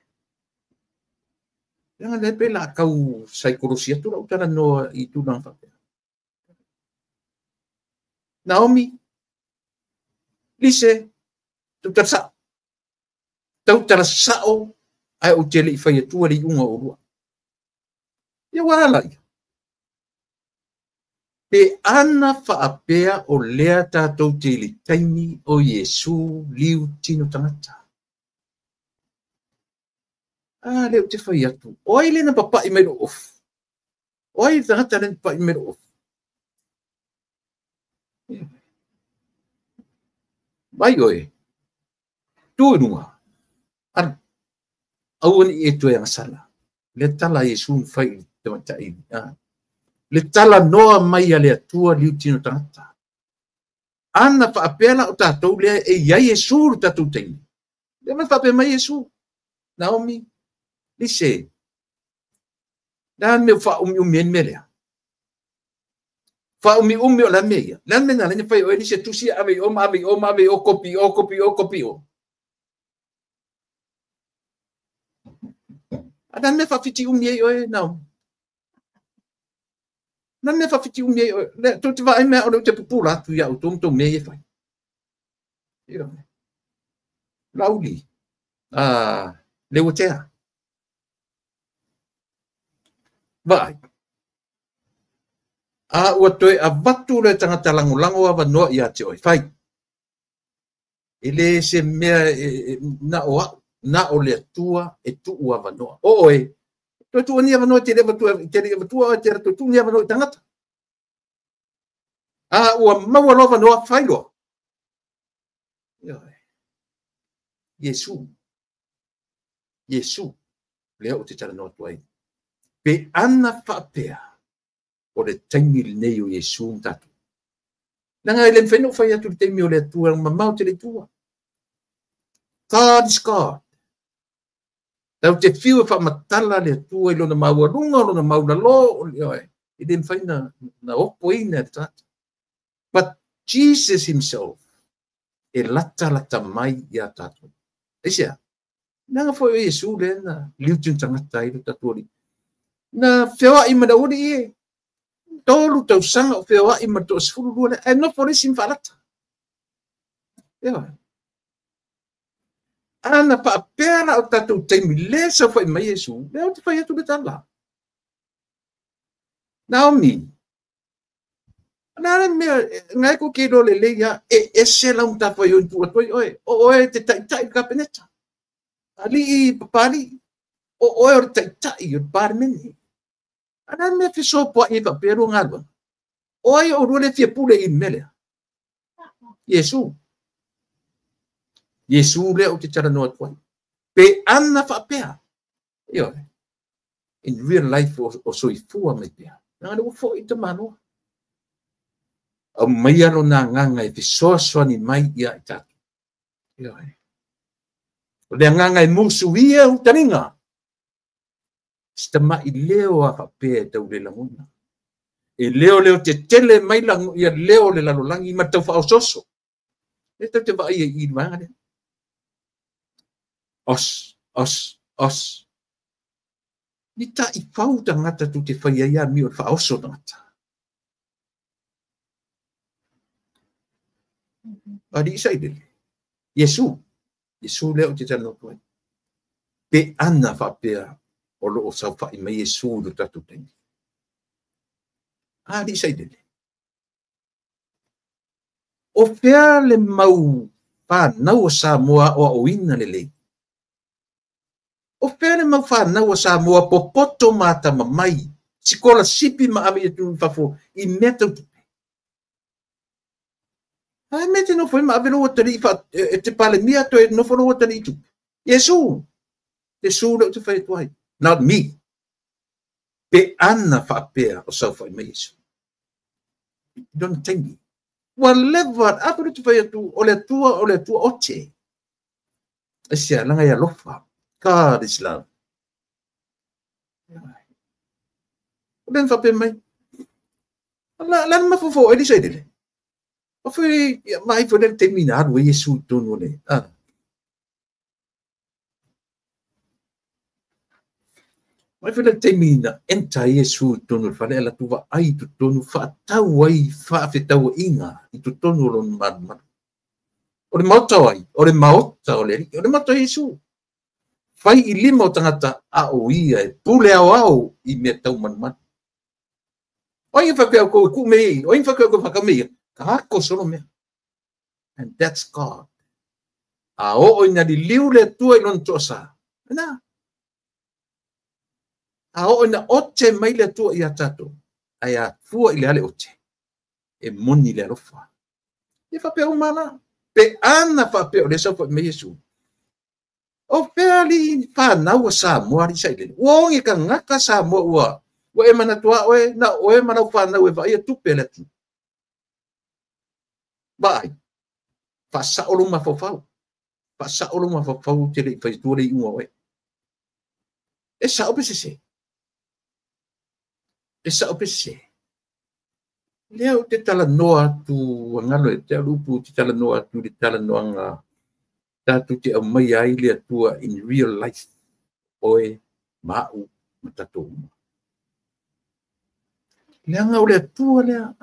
Speaker 1: Leaga lea pe la kau saikolosi atu lau talanoa i tulaga faapea. Naomi, Lise, tautala sao. Tautala sao ae ou te le i fai atua le iuga o oulua. Ia ua ala ia. Pe ana faapea o lea tatou te i le taimi o Iesu liu tino tagata. A, lea ou te fai atu, o ai lea na papai mai lou ofu? O ai le tagata lea na papai mai lou ofu? Mai oe, tu i luga, alu, aua ne i e toe agasala. Le tala a Iesu na fai i le tamaitai, le tala noa mai a le Atua liu tino tagata. Ana faapea la o tatou lea e i ai Iesu i le tatou taimi. Lea ma faapea mai Iesu, Naomi, lise, le a le mea ua faaumiumi ai le mea lea? Faaumiumi o le a le mea ia? Le a le mea na ala ai ona fai e oe lise tusi ave i o ma ave i o ma ave i o, kopi i o, kopi i o, kopi i o. A le a le mea faafitiumi ai oe, Naomi? Le a le mea faafitiumi ai oe? Lea, tou te vaai mai au lea ou te pupula atu ia outou ma tou mea ia e fai. Ioe. Laauli, Leuatea. Vaai. A ua toe avatu le tagata lagolago avanoa ia te oe. Fai. E le se mea e, na o au, na o le Atua e tuu avanoa. O oe, toe tuu ni avanoa te le avatua, te le avatua oe, te le toe tuu ni avanoa i tagata. A ua maua loa avanoa, fai loa. Ioe. Iesu. Iesu. Lea ou te talanoa atu ai. Pe ana faapea, O le taimi lenei o Iesu ma tatou. Leaga e le mafai ona ou fai atu i le taimi o le Atua e mamao tele i tua. God is God. Tatou te fiu e faamatala le Atua i lona maualuga, o lona maulalo, e le mafai na opoina e le tagata. But Jesus himself, e latalata mai ia tatou. Aisea? Leaga foi o Iesu lea na liuti ni tagata ai lo tatou Alii. Na feoai ma le aualii e. 3 tausaga o feoai ma le 12 lea, ae nofo le isi ma faalata. Ioe. Ana faapea la o tatou taimi le saofai mai Iesu, lea ou te fai atu le tala. Naomi, o le a le mea, ngai ko ke iloa lelei lava, e ese lau matafaioi na tuu atu ai oe. O oe e te taitai i le Kapeneta. Alii Papalii, o oe o le taitai o le Palemene. A o le a le mea e fesopoai ai faapea lua galuega? O ai o oulua lea e fia pule i le mea lea? Iesu. Iesu lea ou te talanoa atu ai. Pe ana faapea. Ioe. In real life o soifua mai pea. Leaga ua foi tamaloa. Aumaia lona agaga e fesoasoani mai ia i tatou. Ioe. O le agaga e musuia utaliga. Si tamai leo a faapea e tau le lagona. E leo leo tetele mai ia leo o le lalolagi ma tau faaososo. E tau te vaai ai i le vaega lea. Os, os, os. Ni taifau tagata tou te fai ai amio i le faaoso tagata. Alii sailele. Iesu. Iesu lea ou te talanoa atu ai. Pe ana faapea o lo o saofai mai Iesu i lo tatou taimi. Alii sailele. O fea le mau fanau o Samoa aoaoina lelei? O fea le mau fanau a Samoa popoto ma atamamai, sikolasipi ma ave i atunuu i fafo i mea tau tupe? A mea te nofo ai ma ave lou atalii e te Palemia toe nofo lou atalii i tupe? Iesu! Iesu lea ou te fai atu ai. Not me. Pe ana faapea o saofai mai Iesu. I lona taimi. Ua leva, a foi lea ou te fai atu, o le Atua, o le Atua ote. Aisea, leaga e alofa. God is love. O lea na faapea mai. La la mafaufau ai le sailele. O foi, vaai foi lea le taimi na alu ai Iesu i totonu o le, a. Vaai foi lea le taimi na enter ai Iesu i totonu o le fale, ae alu atu vaai i totonu, faatau ai faafetauaiga i totonu o lona malumalu. O le maota o ai? O le maota o le Alii. O le maota o Iesu. Fai i lima o tagata a o ia e pule aoao i mea tau malumalu. O ai e faapea outou e tuu mea ia i? O ai e faapea outou e faatau mea ia? Ka ako solo mea. And that's God. A oo ina liliu le Atua i lona toasa. Lena. A oo ina ote mai le Atua ia tatou, ae a fua i le a le ote? E moni le alofa. Ia faapea uma la. Pe ana faapea o lea saofai mai Iesu. O fea alii fanau a Samoa alii sailele? Ua oge tagata Samoa ua ua e manatu lava oe na o oe ma lau fanau e vaaia tupe a le atunuu. Vaai, faasao lou mafaufau. Faasao lou mafaufau ou te le i fai atua le iuga o oe. E sao pe sese? E sao pe sese? Lea ou te talanoa atu, ua galo ia te au le upu, ou te talanoa atu i le talanoaga tatou te aumaia ai le Atua in real life, oe ma au ma tatou uma. Leaga o le Atua lea,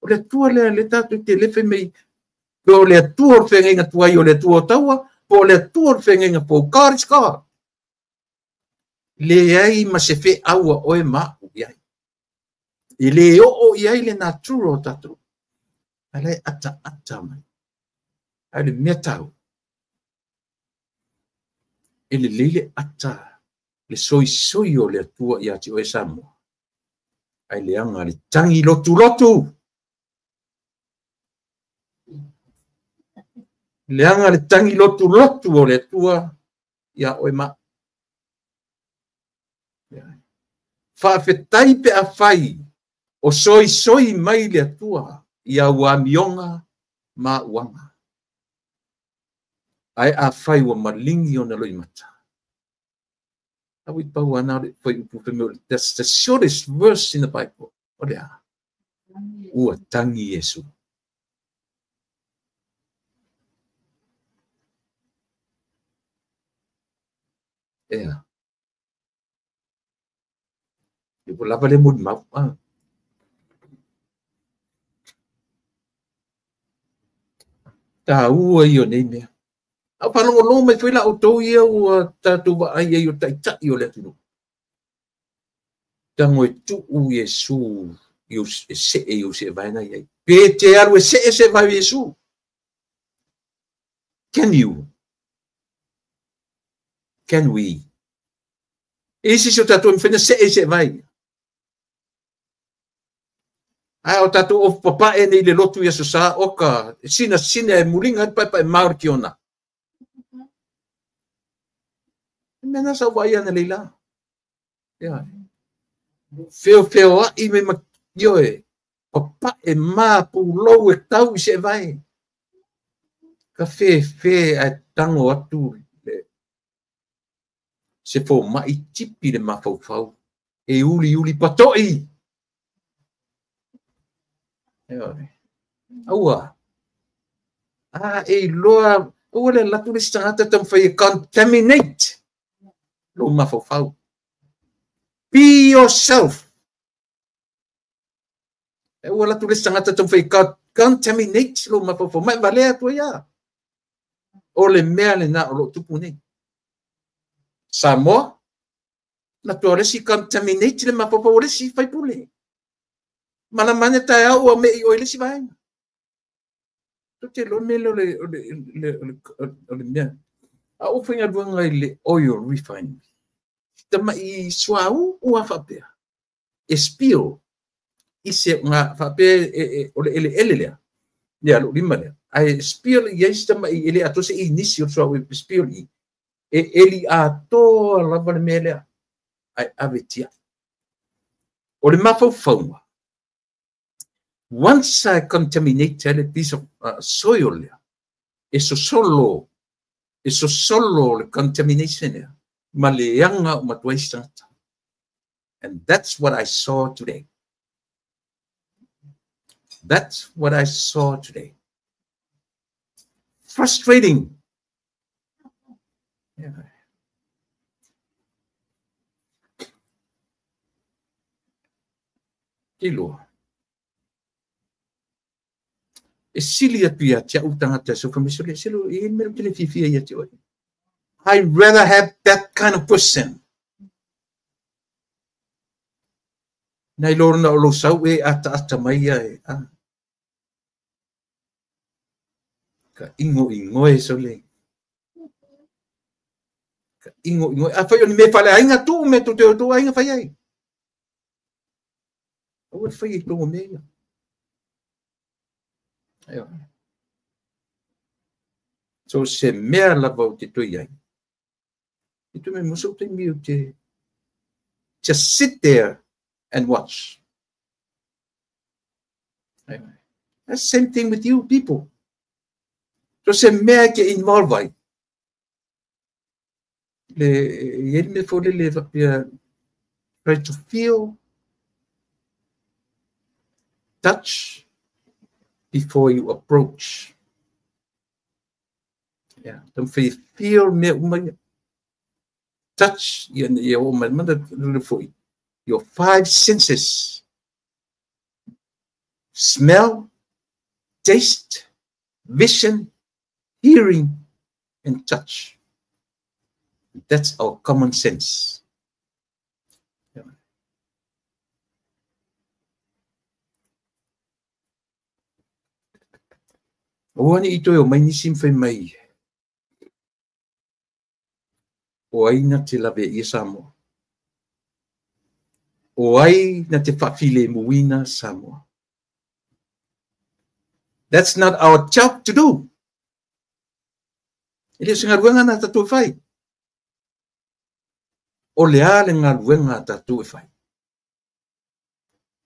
Speaker 1: o le Atua lea, lea tatou te le fai mai, po o le Atua o le feagaiga tuai, o le Atua o taua, po o le Atua o le feagaiga fou. God is God. Leai ma se feau a oe ma au i ai. E le oo i ai le natura o tatou. Ae la e ataata mai. Ae o le mea tau, e lelei le ata, le soisoi o le Atua ia te oe Samoa. Ae leaga le tagi lotulotu. Leaga le tagi lotulotu o le Atua ia oe ma au. Faafetai pe afai O soisoi mai le Atua i au amioga ma uaga. Ae afai ua maligi ona loimata. That's the shortest verse in the Bible. O le a? Ua tangi Iesu. Ea. E ua lava le molimau. Tāua i o nei mea. Au palongolongo mai foi la outou ia ua tatou vaai ai o taitai o le atunuu. Tago e tuu Iesu e see i o seevae na iai. Pe te alu e see seevae o Iesu. Can you? Can we? E isi se o tatou e mawhai na see seevae. Ai o tatou o papae nei le lotu i aso sa oka sina sina e mulinga e paepae maori ki ona. Mea na sau vai ana leila. Ia. Feo feo ai me ma ioe. Papae ma pulou e tau i se vai. Ka fe fe a tango atu le se fo mai tipi le mafaufau. E uli uli patoi. Aua. A e loa ua le latu le sitangata taumafai e contaminate lou mafaufau. Be yourself. E ua latu le sitangata taumafai e contaminate lou mafaufau. Mai valea atu ia. O le mea lena o loo tupu nei. Samoa, na tua le si contaminate le mafaufau o le si faipule. Mana mana taeao ua mei oi le si vaega. Te lo me le o le mea. A o whaingaluega i le oil refinery. Tamai suau ua faapea. E spill i se ngā faapea o le ele ele lea. Ia lo lima lea. Ai spill i se tamai ele ato se i nisi o suau e spill i. E eli atoa lava le mea lea. Ai ave tia. O le mafaufauga. Once I contaminate a piece of soil lea, e sosolo le contamination lea, ma le anga o matua isi tagata. And that's what I saw today. That's what I saw today. Frustrating. Yeah. Te loa. E sili atu ia te au tangata so whamisole, selo e mero te le fiafia ia te oe. I'd rather have that kind of person. Nei lorna o lo sau e ata ata mai ia e. Ka ingo ingo e sole. Ka ingo ingo. A whai o ni me whale ainga tu me tu te o tu ainga whai ai. Aua whai e tongo me ia. So se mea lava o te toi ai. I tu me muso te mi o te. Just sit there and watch. That's the same thing with you people. So se mea ke involve ai. Le iel me fole le vapia try to feel, touch before you approach. Yeah, don't feel me touch your five senses. Smell, taste, vision, hearing, and touch. That's our common sense. Yeah. O ani i toi o mai nisi mwhai mai. O ai na te lawe ia Samoa. O ai na te whawhile muina Samoa. That's not our job to do. E le o se ngaluega na tatou e fai. O le a le ngaluega tatou e fai.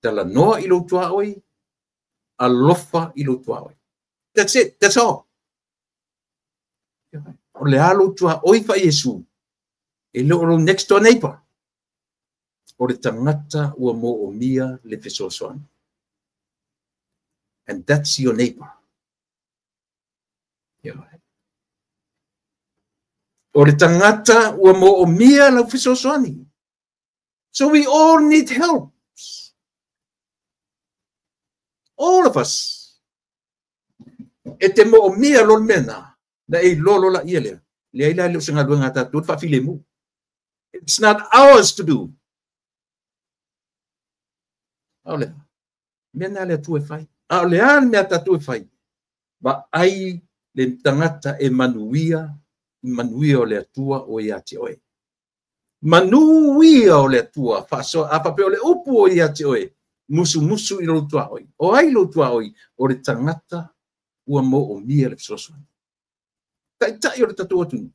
Speaker 1: Talanoa i lou tuaoi, alofa i lou tuaoi. That's it, that's all. O le a lou tuaoi fa Iesu, e le o lou next door neighbor. O le tagata ua moomia le fesoasoani. And that's your neighbor. O le tagata ua moomia lau fesoasoani. So we all need help. All of us. E te moomia lo le mea na, na e lolo la ia lea. Le ai la le o se galuega a tatou le faafilemu. It's not ours to do. A o le mea na le Atua e fai. A o le a le mea a tatou e fai? Vaai le tagata e manuia, i manuia o le Atua o ia te oe. Manuia o le Atua, faasoa, a faapea o le upu o ia te oe, musumusu i lou tuaoi. O ai lou tuaoi? O le tagata ua moomia le fesoasoani. Taitai o le tatou atunuu.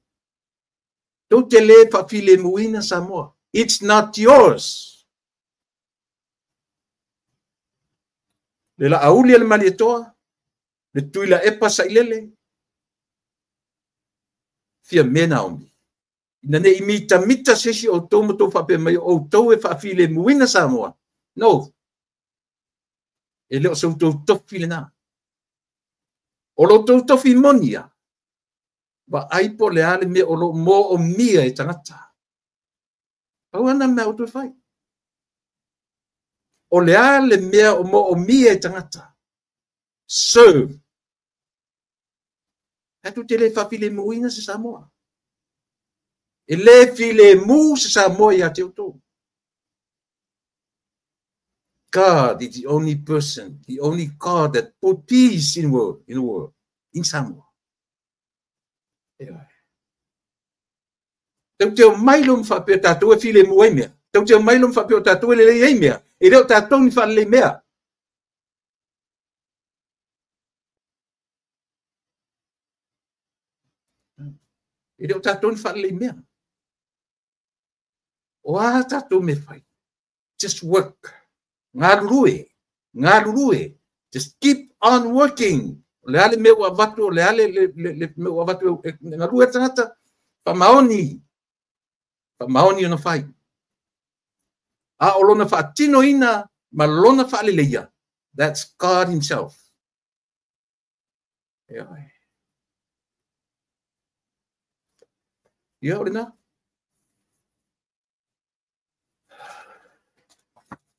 Speaker 1: Tou te le faafilemuina Samoa. It's not yours. Le laauli a le Malietoa, le Tuilaepa Sailele, Fiame Naomi. Ina ne i mitamita se isi o outou ma outou faapea mai o outou e faafilemuina Samoa. No. E le o se outou tofi lena. O lo outou tofi moni ia, vaai po o le a le mea o lo o moomia e tagata. Pau lava lena mea outou e fai. O le a le mea o moomia e tagata. Serve. Tatou te le faafilemuina se Samoa. E le filemu se Samoa ia te outou. God is the only person, the only God that put peace in world, in the world, in Samoa. Tau te o mai lo faapea tatou e filemu ai mea. Tau te o mai lo faapea o tatou e lelei ai mea. E le o tatou ni faalelei mea. E le o tatou ni faalelei mea. O a tatou mea fai? Just work. Galulue. Galulue. Just keep on working. O le a le mea ua avatu, o le a le mea ua avatu e galue le tagata, faamaoni. Faamaoni ona fai. A o lona faatinoina ma lona faaleleia, that's God himself. Ia, o lena.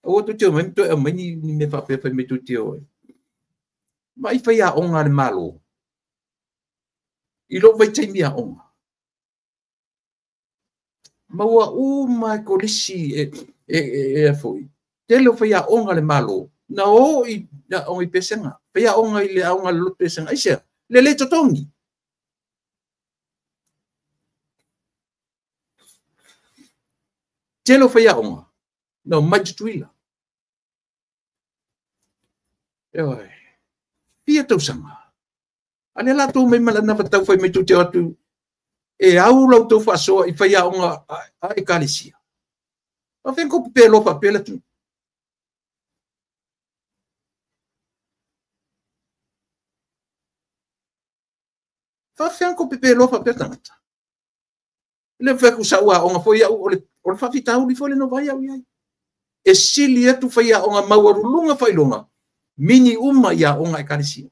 Speaker 1: Aua tou te omai ma toe aumai ni mea faapea fai mai tou te o ai. Vaai faiaoga a le Malo i lou vaitaimi aoga. Maua uma e kolisi e foi. Tele o faiaoga a le Malo na o i aoga i Pesega. Faiaoga i le aoga a le lotu Pesega. Aisea? Le le totogi. Tele o faiaoga na omai Tutuila. Ioe. Fia tausaga. A lea la tou mai ma lana vatau fai mai tou te o atu e au la outou faasoa i faiaoga a Ekalesia. Faafeai ko pepeloa faapea le atunuu. Faafeai ko pepeloa faapea tagata. Le fai atu sau aoga foi au o le faafitauli foi le no vai au iai. E sili atu faiaoga maualuluga faailoga mini uma i aoga Ekalesia.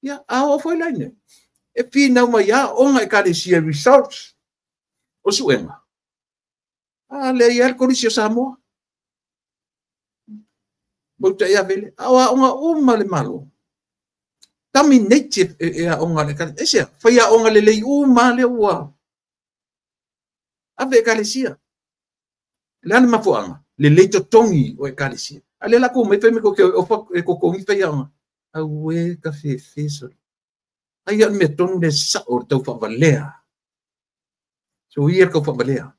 Speaker 1: Ia, a oo foi laine. E finau mai aoga Ekalesia results o suega. A lea ia le Kolisi o Samoa. Mauta ia vele. A o aoga uma le Malo. Dominate e aoga le Ekalesia. Aisea, fai aoga lelei uma lea ua ave Ekalesia. Le a le mafuaaga, lelei totogi o Ekalesia. A lea la kou mai fai mai ko ke e totogi fai aoga. Aue ka fefe solo. Ai o le mea tonu le sao o le tau faavalea. So ia le tau faavalea.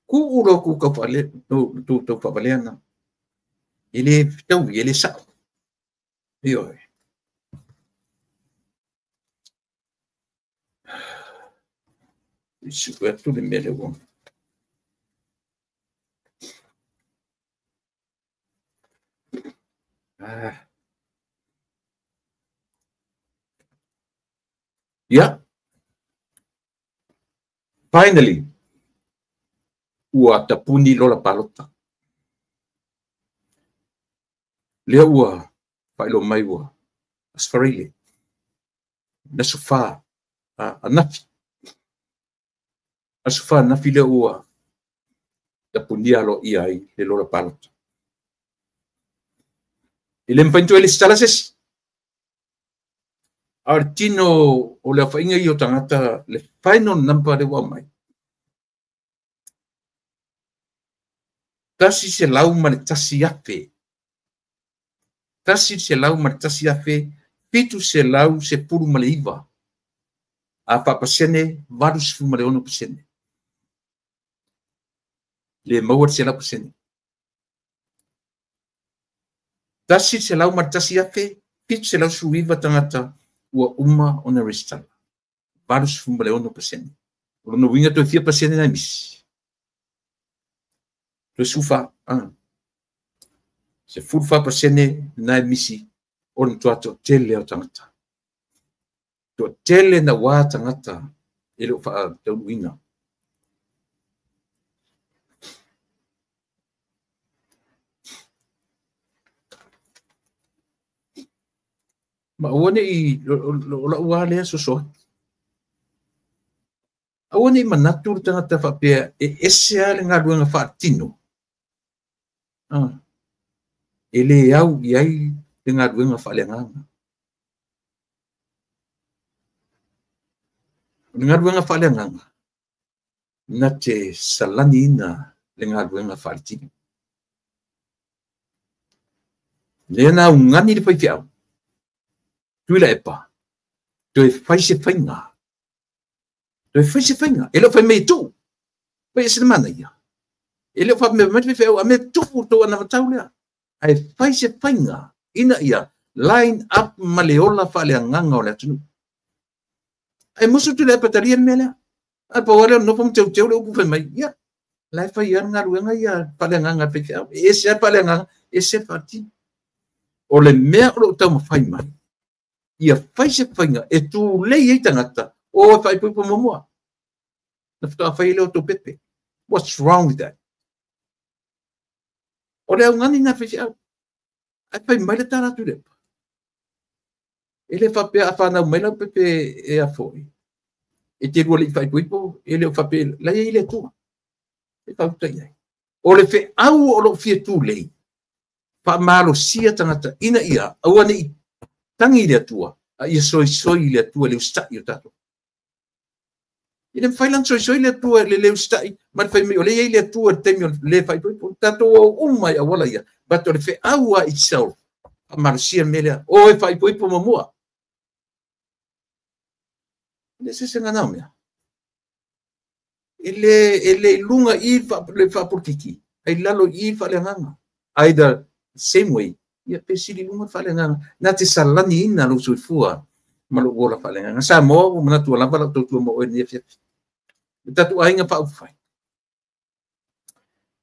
Speaker 1: Kuu lo ku kau faale, no, tau faavalea na. E le fetaui, e le sao. Ioe. Sue atu le mea lea ua. Ah. Ia. Finally, ua tapuni lola palota. Lea ua faailoa mai ua Aso Faraile, le aso 4 anafi. Aso 4 anafi lea ua tapunia aloaia ai le lola palota. E le mafai ona toe lesitala se isi. A o le tino o le aofaiga ia o tagata, le final number lea ua aumai, 101,000. 101,719. A faapasene, 86%. Le maua le 100%. 101,719 tagata ua uma ona resitala. 86%. O lona uiga toe fia pasene nai misi. Toe sufa. 14% nai misi o le matua toatele o tagata. Toatele na ua tagata e le o faataunuuina. Ma aua nei o lau lava lea soso atu. Aua nei manatu le tagata faapea e ese lava le galuega faatino. E le au i ai le galuega faaleagaga. O le galuega faaleagaga, na te salaniina le galuega faaletino. Lea na augani le faifeau, Tuilaepa, toe fai se faiga. Toe fai se faiga. E le o fai mai e tuu. Fai e se manaia. E le o fai mai le faifeau, a mea tuu tou anavatau lea. Ae fai se faiga ina ia line up ma le ola faaleagaga o le atunuu. Ae musu Tuilaepa talia le mea lea. Ae pau lava lea o le nofo ma teuteu le upu fai mai. Ia, la e fai lava le galuega ia faaleagaga a le faifeau. E ese lava le faaleagaga, ese le faaletino. O le mea o lo o taumafai mai, ia fai se faiga e tulei ai tagata o e faaipoipo muamua. Na faatoa fai ai lea o tou pepe. What's wrong with that? O le augani na faifeau. Ae fai mai le tala Tuilaepa. E le faapea a whanau mai lau pepe e a foi. E te rua le i faaipoipo, e le o faapea, la ia i le Atua. E whauta i ai. O le wheau o lo fia tūlei, whaamalosia tagata ina ia, aua ne i tangi i le Atua, a ia soisoi i le Atua le usita'i o tātou. E le mawhai lan soisoi le Atua le usita'i, ma le whai mai o le ia i le Atua le taimi o le whaipoipo, tātou o umai awala ia, but o le wheau a itself, whaamalosia me lea, o e whaipoipo mamua. Le se se ngana mea. E le lunga i le whapurkiki, ai lalo i whaleanganga. Either same way, ia pe sili lunga whaleanganga. Nā te salani ina lo soifua ma lo ola whaleanganga. Sa moa o manatu lava lau tautua mo oe ni fiafi. Le tatu ainga whaufai.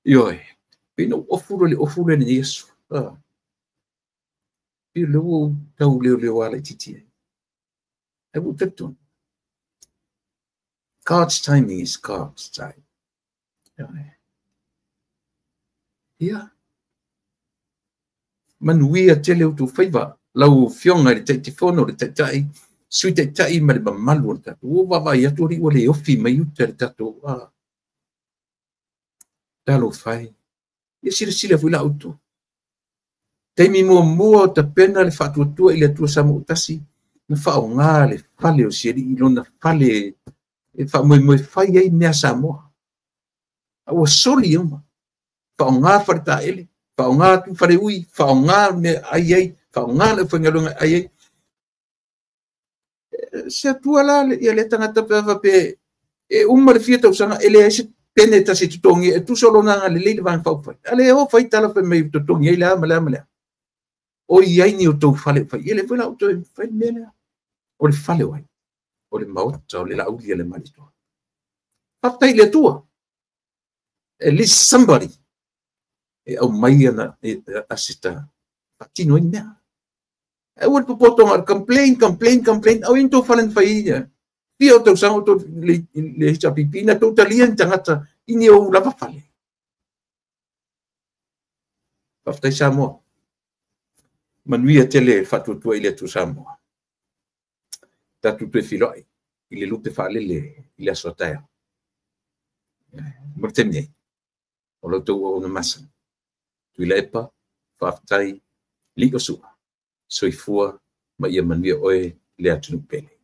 Speaker 1: Ioi, pina o ofuro le ofuro le Yesu. Pi le o tau leo leo ala i titi ai. Ai wu tepton. God's timing is God's time. Ia. Manuia tele o tō whaiva. Lau fionga le taitifono, le taitai, sui taitai ma le mamalu o le tātou. O vavai atu ri o le ofi mai uta le tātou. Talo whai. Ia sila sila fui la auto. Taimi mua mua o tapena le whaatuatua i le atua sa mo utasi. Na whao ngā le fale o sieri i lona fale e wha moe moe whai ai mea Samoa. A ua soli uma. Whao ngā whare tāele. Whao ngā tu whare ui. Whao ngā mea ai ai. Whao ngā le whaingalunga ai ai. Se atua la ia le tangata pe pe e uma le fia tausanga e le ai se pene tasi tutongi e tuso lona ngā le leile vang whau whai. A le o whai tala whai mei tutongi ai lea ma lea ma lea. O i ai ni o tau whale whai. E le whai la o tau whai mea lea. O le whale wai. O le maota, o le lauli a le malitoa. Faafetai i le Atua. At least somebody e aumai ana aseta faatino ai mea. Aua le popoto na complain, complain, complain. Au tou fale na fai ia. Fia o tausaga o tou le HRPP na tou talia ni tagata i ni ou lava fale. Faafetai Samoa. Manuia tele faatuatua i le Atua Samoa. Tatou toe feiloai i le lupe faalele i le aso a taeao. Mo le taimi nei, o la outou auauna masani. Tuilaepa, faafetai, lii o sua, soifua ma ia manuia oe le atunuu pele.